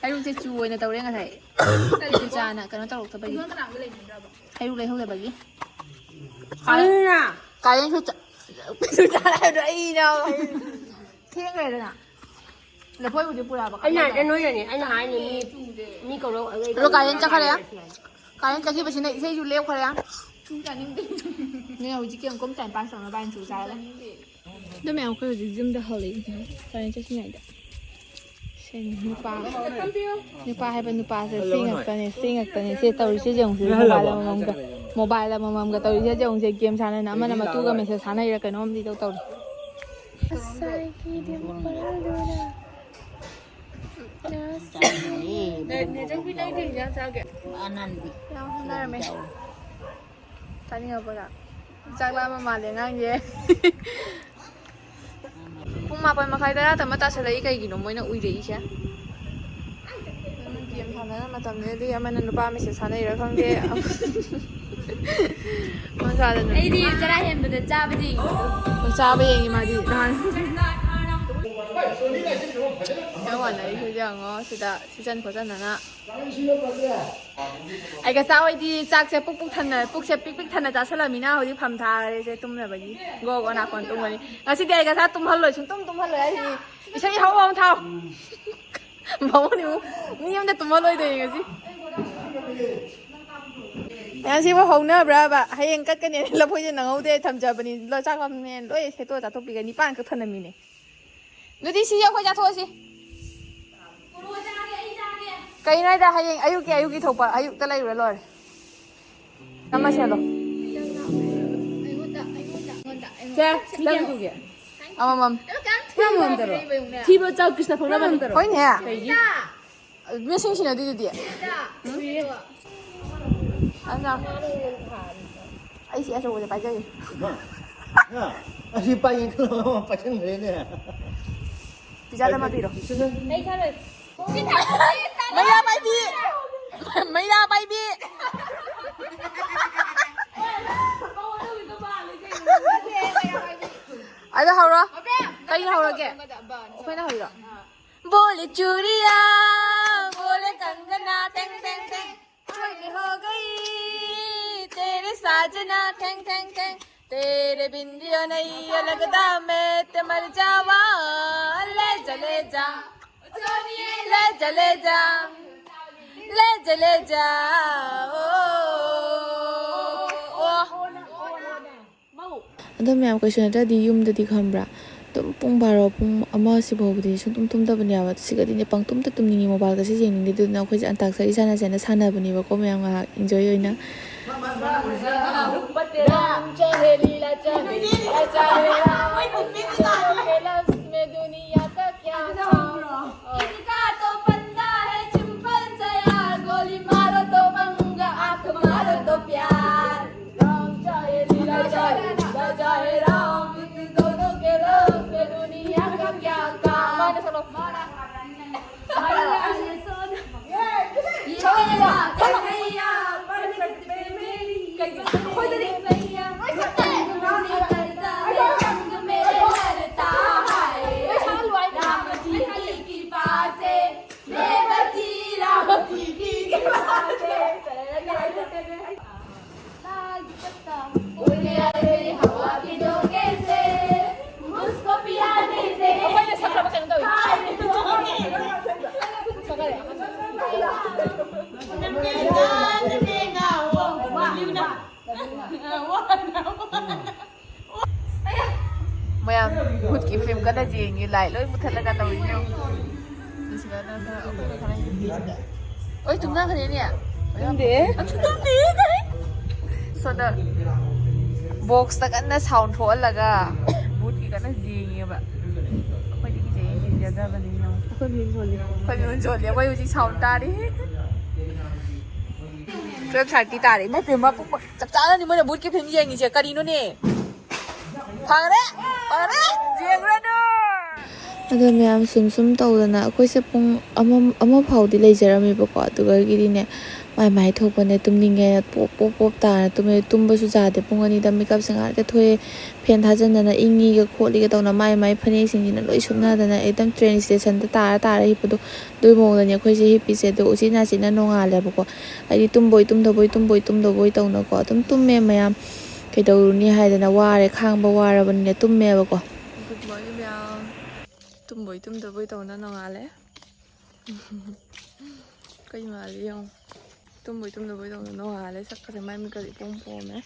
ꯍꯩꯔꯨꯛꯁꯦ ꯆꯨ ꯑꯣꯏꯅ ꯇꯧꯔꯦ ꯉꯁꯥꯏ꯫ ꯆꯨꯖꯥꯅ ꯀꯩꯅꯣ ꯇꯧꯔꯛꯇꯕꯒꯤ꯫ ꯍꯩꯔꯨꯛ ꯂꯩꯍꯧꯗꯕꯒꯤ꯫ ꯑꯗꯨꯅ ꯀꯥꯔꯦꯟꯁꯨ ꯆ-, ꯆꯨꯖꯥ ꯍꯥꯏꯕꯗꯣ ꯑꯩꯅ ꯊꯦꯡꯈ꯭ꯔꯦꯗꯅ꯫ ꯂꯐꯣꯏꯕꯨꯗꯤ ꯄꯨꯔꯛꯑꯕ ꯑꯩꯅ ꯍꯥꯏꯗꯤ ꯅꯣꯏꯅꯅꯦ, ꯑꯩꯅ ꯍꯥꯏꯅꯤ ꯃꯤ, ꯃꯤ ꯀꯧꯔꯛꯑꯒ ꯑꯗꯣ ꯀꯥꯔꯦꯟ ꯆꯠꯈ꯭ꯔꯦ꯫ ꯀꯥꯔꯦꯟ ꯆꯠꯈꯤꯕꯁꯤꯅ ꯏꯁꯩꯁꯨ ꯂꯦꯞꯈ꯭ꯔꯦ꯫ ꯅꯣꯏ ꯍꯧꯖꯤꯛꯀꯤ ꯑꯃꯨꯛ ꯇꯥꯏꯝ ꯄꯥꯁ ꯇꯧꯅꯕ ꯍꯥꯏꯅ ꯆꯨ ꯆꯥꯔꯒ꯫ ꯑꯗꯣ ꯃꯌꯥꯝ, ꯑꯩꯈꯣꯏ ꯍꯧꯖꯤꯛ ꯌꯨꯝꯗ ꯍꯜꯂꯛꯏ꯫ ꯀꯥꯔꯦꯟ ꯆꯠꯈꯤꯉꯩꯗ꯫ ꯁꯦ, ꯅꯨꯄꯥ, ꯅꯨꯄꯥ ꯍꯥꯏꯕ ꯅꯨꯄꯥꯁꯦ ꯁꯤ ꯉꯥꯛꯇꯅꯦ, ꯁꯤ ꯉꯥꯛꯇꯅꯦ꯫ ꯁꯦ ꯇꯧꯔꯤꯁꯦ ꯌꯦꯡꯉꯨꯁꯦ, ꯃꯣꯕꯥꯏꯜ ꯑꯃꯃꯝꯒ, ꯃꯣꯕꯥꯏꯜ ꯑꯃꯃꯝꯒ ꯇꯧꯔꯤꯁꯦ ꯌꯦꯡꯉꯨꯁꯦ꯫ ꯒꯦꯝ ꯁꯥꯟꯅꯅ ꯑꯃꯅ ꯃꯇꯨꯒ ꯃꯦꯁꯦꯖ ꯊꯥꯅꯩꯔ ꯀꯩꯅꯣꯝꯗꯤ ꯏꯇꯧ ꯇꯧꯔꯤ꯫ ꯉꯁꯥꯏꯒꯤ ꯗꯤꯝꯄꯜꯗꯨꯅ ꯅꯦ, ꯅꯦ ꯆꯧꯕꯤ, ꯅꯪ ꯀꯩ ꯏꯟꯖꯥꯡ ꯆꯥꯒꯦ? ꯑꯅꯟꯕꯤ꯫ ꯌꯥꯝ ꯍꯣꯠꯅꯔꯝꯃꯦ꯫ ꯆꯥꯅꯤꯡꯉꯛꯄꯗ꯫ ꯆꯥꯛ ꯂꯥꯝꯕ ꯃꯥꯜꯂꯦ ꯑꯉꯥꯡꯁꯦ꯫ ꯄꯨꯡ ꯃꯥꯄꯟ ꯃꯈꯥꯏ ꯇꯔꯥ ꯇꯃ ꯇꯥꯁꯜꯂꯛꯏ, ꯀꯩꯒꯤꯅꯣ ꯃꯣꯏꯅ ꯎꯏꯔꯛꯏꯁꯦ? ꯒꯦꯝ ꯁꯥꯟꯅꯅ ꯃꯇꯝꯅꯦ, ꯑꯗꯨꯒꯤ ꯑꯃꯅ ꯅꯨꯄꯥ ꯃꯁꯦ ꯁꯥꯟꯅꯩꯔꯥ ꯈꯪꯗꯦ꯫ ꯃꯆꯥꯗ ꯅꯨ- ꯑꯩꯗꯤ ꯆꯔꯥ ꯍꯦꯟꯕꯗ ꯆꯥꯕꯗꯤ ꯌꯦꯡꯉꯤ꯫ ꯆꯥꯕ ꯌꯦꯡꯉꯤ ꯃꯥꯗꯤ ꯅꯍꯥꯟ꯫ ꯌꯥꯝ ꯋꯥꯅꯔꯤꯁꯦ ꯌꯦꯡꯉꯣ ꯁꯤꯗ ꯁꯤꯆꯟ ꯈꯣꯠꯆꯟꯗꯅ꯫ ꯑꯩꯒ ꯆꯥ ꯍꯣꯏꯗꯤ ꯆꯥꯛꯁꯦ ꯄꯨꯛ ꯄꯨꯛ ꯊꯟꯅ, ꯄꯨꯛꯁꯦ ꯄꯤꯛ ꯄꯤꯛ ꯊꯟꯅ ꯆꯥꯁꯜꯂꯃꯤꯅ ꯍꯧꯖꯤꯛ ꯐꯝ ꯊꯥꯔꯦꯁꯦ ꯇꯨꯝꯅꯕꯒꯤ꯫ ꯒꯣ ꯒꯣ ꯅꯥꯀꯣꯟ ꯇꯨꯝꯒꯅꯤ꯫ ꯉꯁꯤꯗꯤ ꯑꯩꯒ ꯆꯥ ꯇꯨꯝꯍꯜꯂꯣꯏ, ꯁꯨꯡꯇꯨꯝ ꯇꯨꯝꯍꯜꯂꯣꯏ ꯍꯥꯏꯁꯤꯅꯤ꯫ ꯏꯁꯩ ꯍꯧ ꯍꯧ ꯊꯥꯎ꯫ ꯕꯥꯃꯣꯟ ꯏꯃꯨꯡ ꯃꯤ ꯑꯝꯇ ꯇꯨꯝꯍꯜꯂꯣꯏꯗꯣꯏꯅꯦ ꯉꯁꯤ꯫ ꯉꯁꯤꯕꯨ ꯍꯧꯅꯕ꯭ꯔꯕ? ꯍꯌꯦꯡ ꯀꯠꯀꯅꯤ ꯍꯥꯏꯅ ꯂꯐꯣꯏꯁꯦ ꯅꯪꯍꯧꯗꯦ ꯊꯝꯖꯕꯅꯤ꯫ ꯂꯣ-, ꯆꯥꯛ ꯂꯥꯝꯃꯦ ꯂꯣꯏ ꯁꯦꯠꯇꯣꯛꯑ ꯆꯥꯊꯣꯛꯄꯤꯒꯅꯤ꯫ ꯅꯤꯄꯥꯟ ꯈꯛ ꯊꯅꯝꯃꯤꯅꯦ꯫ ꯑꯗꯨꯗꯤ ꯁꯤꯁꯦ ꯑꯩꯈꯣꯏ ꯆꯥꯊꯣꯛꯑꯁꯤ꯫ ꯀꯩꯅꯣ ꯍꯥꯏꯗ ꯍꯌꯦꯡ ꯑꯌꯨꯛꯀꯤ, ꯑꯌꯨꯛꯀꯤ ꯊꯣꯛꯄ ꯑꯌꯨꯛꯇ ꯂꯩꯔꯨꯔ ꯂꯣꯏꯔꯦ꯫ ꯑꯃ ꯁꯦꯝꯃꯣ꯫ ꯁꯦ, ꯅꯪ ꯄꯨꯒꯦ꯫ ꯑꯃꯃꯝ꯫ ꯄꯨꯔꯥ ꯃꯃꯝ ꯇꯔꯣ? ꯊꯤꯕ ꯆꯥꯎ ꯀ꯭ꯔꯤꯁꯅ ꯐꯪꯅꯕꯅꯤ꯫ ꯍꯣꯏꯅꯦ꯫ ꯀꯩꯒꯤ? ꯃꯁꯤꯡ ꯁꯤꯟꯅꯗꯣꯏꯗꯨꯗꯤ꯫ ꯑꯗꯨꯅ ꯑꯩ ꯁꯤ ꯑꯆꯧꯕꯁꯦ ꯄꯥꯏꯖꯒꯦ꯫ ꯍꯥ? ꯍꯥ? ꯑꯁꯤ ꯄꯥꯏꯒꯦ ꯈꯜꯂꯒ ꯄꯥꯏꯁꯟꯈ꯭ꯔꯦꯅꯦ꯫ ꯄꯤꯖꯥꯗ ꯑꯃ ꯄꯤꯔꯣ꯫ ꯁꯤꯗ꯫ ꯃꯩꯔꯥ ꯄꯥꯏꯕꯤ! ꯃꯩꯔꯥ ꯄꯥꯏꯕꯤ! ꯑꯗꯣ ꯍꯧꯔꯣ꯫ ꯀꯩꯅ ꯍꯧꯔꯒꯦ? ꯑꯩꯈꯣꯏꯅ ꯍꯧꯔꯣ꯫ बोले चूड़िया, बोले कंगना, टेंग टेंग टेंग। चोरी हो गई तेरे साजना, टेंग टेंग टेंग। तेरे बिंदियो नहीं लगदा, मैं ते मर जावा। ले जा, ले जा, ले जा, ले जा, ले जा, ले जा। ओ, ओ, ओ। ꯑꯗꯣ ꯃꯌꯥꯝ, ꯀꯩꯁꯨ ꯅꯠꯇ꯭ꯔꯗꯤ ꯌꯨꯝꯗꯗꯤ ꯈꯪꯕ꯭ꯔꯥ, ꯑꯗꯨꯝ ꯄꯨꯡ ꯕꯥꯔꯣ, ꯄꯨꯡ ꯑꯃ ꯁꯤꯐꯥꯎꯕꯗꯤ ꯁꯨꯡꯇꯨꯝ ꯇꯨꯝꯗꯕꯅꯦꯕ꯫ ꯁꯤꯒꯗꯤꯅꯦ ꯄꯪꯇꯨꯝꯗ ꯇꯨꯝꯅꯤꯡꯉꯤ, ꯃꯣꯕꯥꯏꯜꯒꯁꯦ ꯌꯦꯡꯅꯤꯡꯗꯦ꯫ ꯑꯗꯨꯗꯨꯅ ꯑꯩꯈꯣꯏꯁꯦ ꯑꯟꯇꯥꯛꯁꯔꯤ ꯁꯥꯟꯅꯁꯦꯅ ꯁꯥꯟꯅꯕꯅꯦꯕꯀꯣ ꯃꯌꯥꯝ ꯉꯥꯏꯍꯥꯛ ꯏꯟꯖꯣꯏ ꯑꯣꯏꯅ꯫ ꯚꯨꯠꯀꯤ ꯐꯤꯂꯝ ꯀꯟꯅ ꯌꯦꯡꯉꯤ, ꯂꯥꯏꯠ ꯂꯣꯏ ꯃꯨꯊꯠꯂꯒ ꯇꯧꯔꯤꯅꯦ ꯌꯦꯡꯉꯣ꯫ ꯁꯤꯗ ꯅꯪ ꯈꯔ ꯑꯩꯈꯣꯏꯅ ꯈꯔ ꯌꯦꯡꯁꯤꯔ? ꯍꯣꯏ, ꯇꯨꯝꯅꯈ꯭ꯔꯦꯅꯦ꯫ ꯇꯨꯝꯗꯦ꯫ ꯑ, ꯇꯨꯝꯗꯦ ꯀꯥꯏ꯫ ꯁꯣꯝꯗ ꯕꯣꯛꯁꯇ ꯀꯟꯅ ꯁꯥꯎꯟ ꯊꯣꯛꯍꯜꯂꯒ ꯚꯨꯠꯀꯤ ꯀꯟꯅ ꯌꯦꯡꯉꯦꯕ꯫ ꯑꯩꯈꯣꯏꯗꯤ ꯀꯤꯖꯩ, ꯌꯦꯡꯖꯗꯕꯅꯤꯅ꯫ ꯑꯩꯈꯣꯏ ꯃꯤꯍꯨꯟ ꯁꯣꯜꯂꯤ꯫ ꯑꯩꯈꯣꯏ ꯃꯤꯍꯨꯟ ꯁꯣꯜꯂꯤ꯫ ꯑꯩꯈꯣꯏ ꯍꯧꯖꯤꯛ ꯁꯥꯎꯟ ꯇꯥꯔꯤ꯫ ꯇꯨꯋꯦꯜꯞ ꯊꯥꯔꯇꯤ ꯇꯥꯔꯦ꯫ ꯏꯃꯥ ꯄꯦꯝꯃ, ꯄꯨꯡ ꯆꯞ ꯆꯥꯅꯅꯤ ꯃꯣꯏꯅ ꯚꯨꯠꯀꯤ ꯐꯤꯂꯝ ꯌꯦꯡꯉꯤꯁꯦ꯫ ꯀꯔꯤꯅꯣꯅꯦ? ꯐꯒꯔꯦ, ꯐꯒꯔꯦ, ꯌꯦꯡꯉꯨꯔꯅꯨ꯫ ꯑꯗꯣ ꯃꯌꯥꯝ ꯁꯨꯝ ꯁꯨꯝ ꯇꯧꯗꯅ ꯑꯩꯈꯣꯏꯁꯦ ꯄꯨꯡ ꯑꯃ, ꯑꯃ ꯐꯥꯎꯗꯤ ꯂꯩꯖꯔꯝꯃꯦꯕꯀꯣ꯫ ꯑꯗꯨꯒꯗꯤꯅꯦ, ꯃꯥꯏ ꯃꯥꯏ ꯊꯣꯛꯄꯅꯦ, ꯇꯨꯝꯅꯤꯡꯉꯦꯅ ꯄꯣꯞ ꯄꯣꯞ ꯄꯣꯞ ꯇꯥꯔ ꯇꯨꯝꯃꯦ꯫ ꯇꯨꯝꯕꯁꯨ ꯌꯥꯗꯦ꯫ ꯄꯨꯡ ꯑꯅꯤꯗ ꯃꯤꯀꯞꯁꯦ ꯉꯥꯏꯍꯥꯛꯇ ꯊꯣꯛꯑꯦ꯫ ꯐꯦꯟ ꯊꯥꯖꯤꯟꯗꯅ ꯏꯪꯉꯤꯒ ꯈꯣꯠꯂꯤꯒ ꯇꯧꯅ ꯃꯥꯏ ꯃꯥꯏ ꯐꯅꯦꯛꯁꯤꯡꯁꯤꯅ ꯂꯣꯏ ꯁꯨꯞꯅꯗꯅ ꯑꯦꯛꯗꯝ ꯇ꯭ꯔꯦꯟ ꯁ꯭ꯇꯦꯁꯟꯗ ꯇꯥꯔ ꯇꯥꯔ ꯍꯤꯞꯄꯗꯣ, ꯑꯗꯨꯒꯤ ꯃꯑꯣꯡꯗꯅꯦ ꯑꯩꯈꯣꯏꯁꯦ ꯍꯤꯞꯄꯤꯁꯦ꯫ ꯑꯗꯣ ꯎꯆꯤꯟ ꯅꯥꯆꯤꯟꯅ ꯅꯣꯡꯉꯥꯜꯂꯦꯕꯀꯣ꯫ ꯍꯥꯏꯗꯤ ꯇꯨꯝꯕꯣꯏ ꯇꯨꯝꯗꯕꯣꯏ, ꯇꯨꯝꯕꯣꯏ ꯇꯨꯝꯗꯕꯣꯏ ꯇꯧꯅꯀꯣ ꯑꯗꯨꯝ ꯇꯨꯝꯃꯦ ꯃꯌꯥꯝ꯫ ꯀꯩꯗꯧꯔꯨꯅꯤ ꯍꯥꯏꯗꯅ ꯋꯥꯔꯦ, ꯈꯥꯡꯕ ꯋꯥꯔꯕꯅꯤꯅ ꯇꯨꯝꯃꯦꯕꯀꯣ꯫ ꯒꯨꯗ ꯃꯣꯔꯅꯤꯡ ꯃꯌꯥꯝ꯫ ꯇꯨꯝꯕꯣꯏ ꯇꯨꯝꯗꯕꯣꯏ ꯇꯧꯅ ꯅꯣꯡꯉꯥꯜꯂꯦ꯫ ꯀꯩ ꯃꯥꯜꯂꯤ ꯌꯦꯡꯉꯣ꯫ ꯇꯨꯝꯕꯣꯏ ꯇꯨꯝꯗꯕꯣꯏ ꯇꯧꯅ ꯅꯣꯡꯉꯥꯜꯂꯦ꯫ ꯁꯛꯀꯁꯦ ꯃꯥꯏ ꯃꯤꯠꯀꯁꯦ ꯏꯄꯣꯝ ꯄꯣꯝꯃꯦ꯫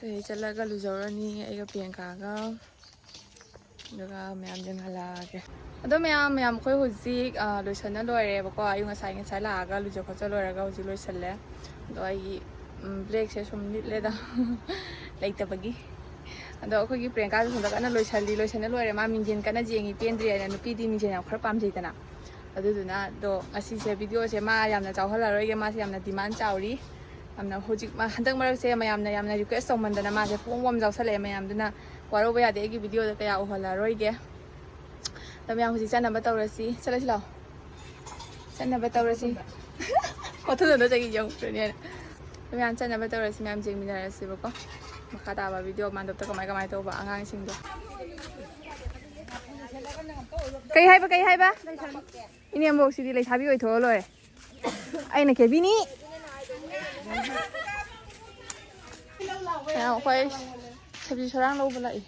ꯑꯩ ꯆꯠꯂꯒ ꯂꯨꯖꯧꯔꯅꯤ ꯑꯩꯒ ꯄ꯭ꯔꯤꯌꯥꯡꯀꯥꯒ꯫ ꯑꯗꯨꯒ ꯃꯌꯥꯝ ꯌꯦꯡꯍꯜꯂꯛꯑꯒꯦ꯫ ꯑꯗꯣ ꯃꯌꯥꯝ, ꯃꯌꯥꯝ ꯑꯩꯈꯣꯏ ꯍꯧꯖꯤꯛ, ꯑ, ꯂꯣꯏꯁꯟꯅ ꯂꯣꯏꯔꯦꯕꯀꯣ꯫ ꯑꯌꯨꯛ ꯉꯁꯥꯏ, ꯉꯁꯥꯏ ꯂꯥꯛꯑꯒ ꯂꯨꯖ ꯈꯣꯠꯆ ꯂꯣꯏꯔꯒ ꯍꯧꯖꯤꯛ ꯂꯣꯏꯁꯜꯂꯦ꯫ ꯑꯗꯣ ꯑꯩꯒꯤ, ꯎꯝ, ꯕ꯭ꯂꯦꯛꯁꯦ ꯁꯨꯝ ꯂꯤꯠꯂꯦꯗ꯫ ꯂꯩꯇꯕꯒꯤ꯫ ꯑꯗꯣ ꯑꯩꯈꯣꯏꯒꯤ ꯄ꯭ꯔꯤꯌꯥꯡꯀꯥꯁꯨ ꯁꯣꯝꯗ ꯀꯟꯅ ꯂꯣꯏꯁꯜꯂꯤ, ꯂꯣꯏꯁꯟꯅ ꯂꯣꯏꯔꯦ꯫ ꯃꯥ ꯃꯤꯡꯖꯦꯜ ꯀꯟꯅ ꯌꯦꯡꯉꯤ, ꯄꯦꯟꯗ꯭ꯔꯤ ꯍꯥꯏꯅ꯫ ꯅꯨꯄꯤꯗꯤ ꯃꯤꯡꯖꯦꯜ ꯌꯥꯝ ꯈꯔ ꯄꯥꯝꯖꯩꯗꯅ꯫ ꯑꯗꯨꯗꯨꯅ ꯑꯗꯣ ꯉꯁꯤꯁꯦ ꯚꯤꯗꯤꯑꯣꯁꯦ ꯃꯥ ꯌꯥꯝꯅ ꯆꯥꯎꯍꯜꯂꯔꯣꯏꯒꯦ, ꯃꯥꯁꯦ ꯌꯥꯝꯅ ꯗꯤꯃꯥꯟ ꯆꯥꯎꯔꯤ꯫ ꯌꯥꯝꯅ ꯍꯧꯖꯤꯛ ꯃꯥ-, ꯍꯟꯗꯛ ꯃꯔꯛꯁꯦ ꯃꯌꯥꯝꯅ ꯌꯥꯝꯅ ꯔꯤꯀ꯭ꯋꯦꯁ ꯇꯧꯃꯟꯗꯅ ꯃꯥꯁꯦ ꯐꯣꯡ ꯐꯣꯡ ꯆꯥꯎꯁꯜꯂꯛꯑꯦ꯫ ꯃꯌꯥꯝꯗꯨꯅ ꯋꯥꯔꯧꯕ ꯌꯥꯗꯦ, ꯑꯩꯒꯤ ꯚꯤꯗꯤꯑꯣꯗ ꯀꯌꯥ ꯎꯍꯜꯂꯔꯣꯏꯒꯦ꯫ ꯑꯗꯣ ꯃꯌꯥꯝ ꯍꯧꯖꯤꯛ ꯆꯠꯅꯕ ꯇꯧꯔꯁꯤ꯫ ꯆꯠꯂꯁꯤ ꯂꯥꯛꯑꯣ꯫ ꯆꯠꯅꯕ ꯇꯧꯔꯁꯤ꯫ ꯀꯣꯊꯨꯗꯅ ꯆꯪꯉꯤ ꯌꯧꯈ꯭ꯔꯅꯤ ꯍꯥꯏꯅ꯫ ꯑꯗꯣ ꯃꯌꯥꯝ ꯆꯠꯅꯕ ꯇꯧꯔꯁꯤ, ꯃꯌꯥꯝ ꯌꯦꯡꯃꯤꯟꯅꯔꯁꯤꯕꯀꯣ꯫ ꯃꯈꯥ ꯇꯥꯕ ꯚꯤꯗꯤꯑꯣ ꯃꯥꯟꯗꯞꯇ ꯀꯃꯥꯏ ꯀꯃꯥꯏ ꯇꯧꯕ ꯑꯉꯥꯡꯁꯤꯡꯗꯣ꯫ ꯀꯩ ꯍꯥꯏꯕ, ꯀꯩ ꯍꯥꯏꯕ? ꯏꯅꯦꯝꯕꯣꯛꯁꯤꯗꯤ ꯂꯩꯁꯥꯕꯤ ꯑꯣꯏꯊꯣꯛꯑ ꯂꯣꯏꯔꯦ꯫ ꯑꯩꯅ ꯀꯦꯕꯤꯅꯤ꯫ ꯃꯌꯥꯝ ꯑꯩꯈꯣꯏ ꯁꯖꯤ ꯁꯣꯔꯥꯡ ꯂꯧꯕ ꯂꯥꯛꯏ꯫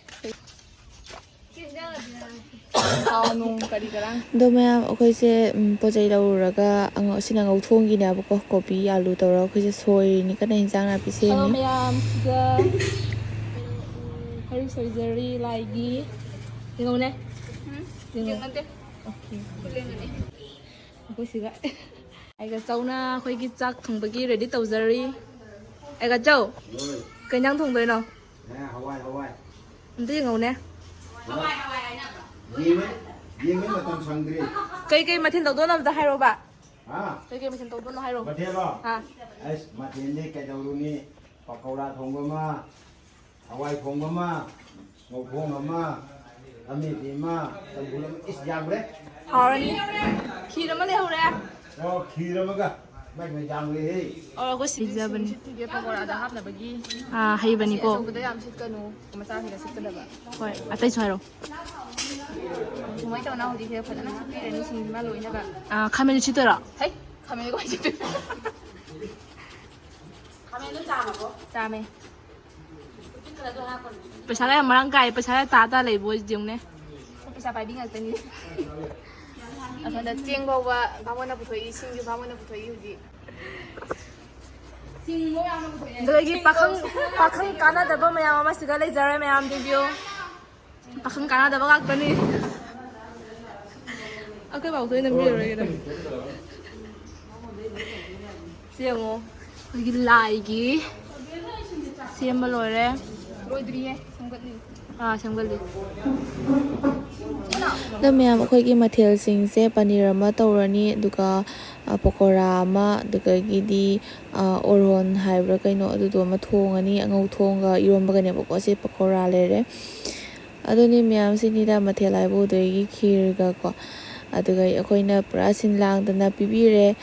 ꯊꯥꯎ ꯅꯨꯡ ꯀꯔꯤ ꯀꯔꯥꯡ꯫ ꯑꯗꯣ ꯃꯌꯥꯝ ꯑꯩꯈꯣꯏꯁꯦ, ꯎꯝ, ꯄꯣꯠ ꯆꯩ ꯂꯧꯔꯨꯔꯒ ꯑꯉꯧ-, ꯑꯁꯤꯅ ꯉꯧꯊꯣꯡꯒꯤꯅꯦꯕꯀꯣ꯫ ꯀꯣꯕꯤ, ꯑꯥꯂꯨ ꯇꯧꯔꯒ ꯑꯩꯈꯣꯏꯁꯦ ꯁꯣꯏꯔꯤꯅꯤ ꯀꯟꯅ ꯍꯤꯟꯖꯥꯡ ꯅꯥꯄꯤ ꯁꯦꯝꯃꯤ꯫ ꯃꯌꯥꯝ ꯁꯤꯗ, ꯎꯝ, ꯀꯔꯤ ꯁꯣꯏꯖꯔꯤ ꯂꯥꯏꯒꯤ꯫ ꯌꯦꯡꯉꯧꯅꯦ꯫ ꯌꯦꯡꯉꯧ꯫ ꯌꯦꯡꯉꯛꯀꯦ꯫ ꯑꯣꯀꯦ꯫ ꯈꯨꯂꯦꯟꯗꯨꯅꯦ꯫ ꯑꯩꯈꯣꯏ ꯁꯤꯒ ꯑꯩꯒ ꯆꯧꯅ ꯑꯩꯈꯣꯏꯒꯤ ꯆꯥꯛ ꯊꯣꯡꯕꯒꯤ ꯔꯦꯗꯤ ꯇꯧꯖꯔꯤ꯫ ꯑꯩꯒ ꯆꯧ꯫ ꯀꯩ ꯏꯟꯖꯥꯡ ꯊꯣꯡꯗꯣꯏꯅꯣ? ꯑꯦ, ꯍꯋꯥꯏ, ꯍꯋꯥꯏ꯫ ꯑꯝꯇ ꯌꯦꯡꯉꯧꯅꯦ꯫ ꯌꯦꯡꯉꯦ, ꯌꯦꯡꯕꯩ ꯃꯇꯝ ꯁꯪꯗ꯭ꯔꯤ꯫ ꯀꯩ ꯀꯩ ꯃꯊꯦꯜ ꯇꯧꯗꯣꯏꯅꯣ ꯑꯝꯇ ꯍꯥꯏꯔꯣꯕ꯫ ꯍꯥ? ꯀꯩ ꯀꯩ ꯃꯊꯦꯜ ꯇꯧꯗꯣꯏꯅꯣ ꯍꯥꯏꯔꯣ꯫ ꯃꯊꯦꯜꯂꯣ? ꯑꯥ꯫ ꯑꯁ, ꯃꯊꯦꯜꯗꯤ ꯀꯩꯗꯧꯔꯨꯅꯤ? ꯄꯀꯧꯔꯥ ꯊꯣꯡꯕ ꯑꯃ, ꯍꯋꯥꯏ ꯊꯣꯡꯕ ꯑꯃ, ꯉꯧꯊꯣꯡ ꯑꯃ, ꯑꯃꯦꯠꯄꯤ ꯑꯃ, ꯆꯝꯐꯨꯠ ꯑꯃ, ꯏꯁ, ꯌꯥꯝꯈ꯭ꯔꯦ꯫ ꯍꯥꯎꯔꯅꯤ꯫ ꯈꯤꯔ ꯑꯃ ꯂꯩꯍꯧꯔꯦ꯫ ꯑꯣ, ꯈꯤꯔ ꯑꯃꯒ꯫ ꯃꯥꯏ ꯃꯥꯏ ꯌꯥꯝꯈ꯭ꯔꯦꯍꯦ꯫ ꯑꯣ, ꯑꯩꯈꯣꯏ ꯁꯤꯖꯕꯅꯤ꯫ ꯁꯤꯠꯈꯤꯒꯦ ꯄꯀꯧꯔꯥꯗ ꯍꯥꯞꯅꯕꯒꯤ꯫ ꯑꯥ, ꯍꯩꯕꯅꯤꯀꯣ꯫ ꯑꯆꯧꯕꯗ ꯌꯥꯝ ꯁꯤꯠꯀꯅꯨ, ꯃꯆꯥꯁꯤꯗ ꯁꯤꯠꯀꯗꯕ꯫ ꯍꯣꯏ, ꯑꯇꯩꯁꯨ ꯍꯥꯏꯔꯣ꯫ ꯁꯨꯃꯥꯏꯅ ꯇꯧꯅ ꯍꯧꯖꯤꯛꯁꯦ ꯐꯖꯅ ꯁꯤꯠꯄꯤꯔꯅꯤ, ꯁꯤꯡꯁꯤꯃ ꯂꯣꯏꯅꯕ꯫ ꯑꯥ, ꯈꯥꯃꯦꯟ ꯁꯤꯠꯇꯣꯏꯔꯣ? ꯍꯩ, ꯈꯥꯃꯦꯟ ꯀꯃꯥꯏꯅ ꯁꯤꯠꯇꯣꯏꯅꯣ? ꯈꯥꯃꯦꯟꯗꯣ ꯆꯥꯝꯃꯕꯣ? ꯆꯥꯝꯃꯦ꯫ ꯄꯩꯁꯥꯒ ꯌꯥꯝ ꯃꯔꯥꯡ ꯀꯥꯏ, ꯄꯩꯁꯥꯒ ꯇꯥ ꯇꯥ ꯂꯩꯕ ꯑꯣꯏꯁꯦ ꯌꯦꯡꯉꯨꯅꯦ꯫ ꯄꯩꯁꯥ ꯄꯥꯏꯕꯤ ꯉꯥꯛꯇꯅꯤ꯫ ꯑꯁꯣꯝꯗ ꯆꯦꯡ ꯐꯥꯎꯕ ꯕꯥꯃꯣꯟꯅ ꯄꯨꯊꯣꯛꯏ, ꯏꯁꯤꯡꯁꯨ ꯕꯥꯃꯣꯟꯅ ꯄꯨꯊꯣꯛꯏ ꯍꯧꯖꯤꯛ꯫ ꯆꯤꯡꯕ ꯌꯥꯝꯅ ꯄꯨꯊꯣꯛꯏ꯫ ꯑꯗꯒꯤ ꯄꯥꯈꯪ, ꯄꯥꯈꯪ ꯀꯥꯟꯅꯗꯕ ꯃꯌꯥꯝ ꯑꯃ ꯁꯤꯗ ꯂꯩꯖꯔꯦ ꯃꯌꯥꯝ, ꯌꯦꯡꯕꯤꯌꯨ꯫ ꯄꯥꯈꯪ ꯀꯥꯟꯅꯗꯕ ꯉꯥꯛꯇꯅꯤ꯫ ꯑꯩꯈꯣꯏ ꯕꯥꯎꯊꯣꯏ ꯅꯝꯕꯤꯔꯔꯣꯏꯒꯦꯗ꯫ ꯁꯤ ꯌꯦꯡꯉꯣ, ꯑꯩꯈꯣꯏꯒꯤ ꯂꯥꯏꯒꯤ ꯁꯦꯝꯕ ꯂꯣꯏꯔꯦ꯫ ꯂꯣꯏꯗ꯭ꯔꯤꯌꯦ, ꯁꯦꯝꯒꯠꯂꯤ꯫ ꯑꯥ, ꯁꯦꯝꯒꯠꯂꯤ꯫ ꯑꯗꯣ ꯃꯌꯥꯝ, ꯑꯩꯈꯣꯏꯒꯤ ꯃꯊꯦꯜꯁꯤꯡꯁꯦ ꯄꯅꯤꯔ ꯑꯃ ꯇꯧꯔꯅꯤ, ꯑꯗꯨꯒ, ꯑ, ꯄꯀꯣꯔꯥ ꯑꯃ, ꯑꯗꯨꯗꯒꯤꯗꯤ, ꯑ, ꯑꯣꯔꯣꯟ ꯍꯥꯏꯕ꯭ꯔꯥ ꯀꯩꯅꯣ, ꯑꯗꯨꯗꯣ ꯑꯃ ꯊꯣꯡꯉꯅꯤ, ꯑꯉꯧ ꯊꯣꯡꯒ ꯏꯔꯣꯟꯕꯒꯅꯦꯕꯀꯣ꯫ ꯁꯤ ꯄꯀꯣꯔꯥ ꯂꯩꯔꯦ꯫ ꯑꯗꯨꯅꯤ ꯃꯌꯥꯝꯁꯤꯅꯤꯗ ꯃꯊꯦꯜ ꯍꯥꯏꯕꯨ ꯑꯗꯨꯗꯒꯤ ꯈꯤꯔꯒꯀꯣ꯫ ꯑꯗꯨꯒ ꯑꯩꯈꯣꯏꯅ ꯄꯨꯔꯥ ꯁꯤꯟ ꯂꯥꯡꯗꯅ ꯄꯤꯕꯤꯔꯦ꯫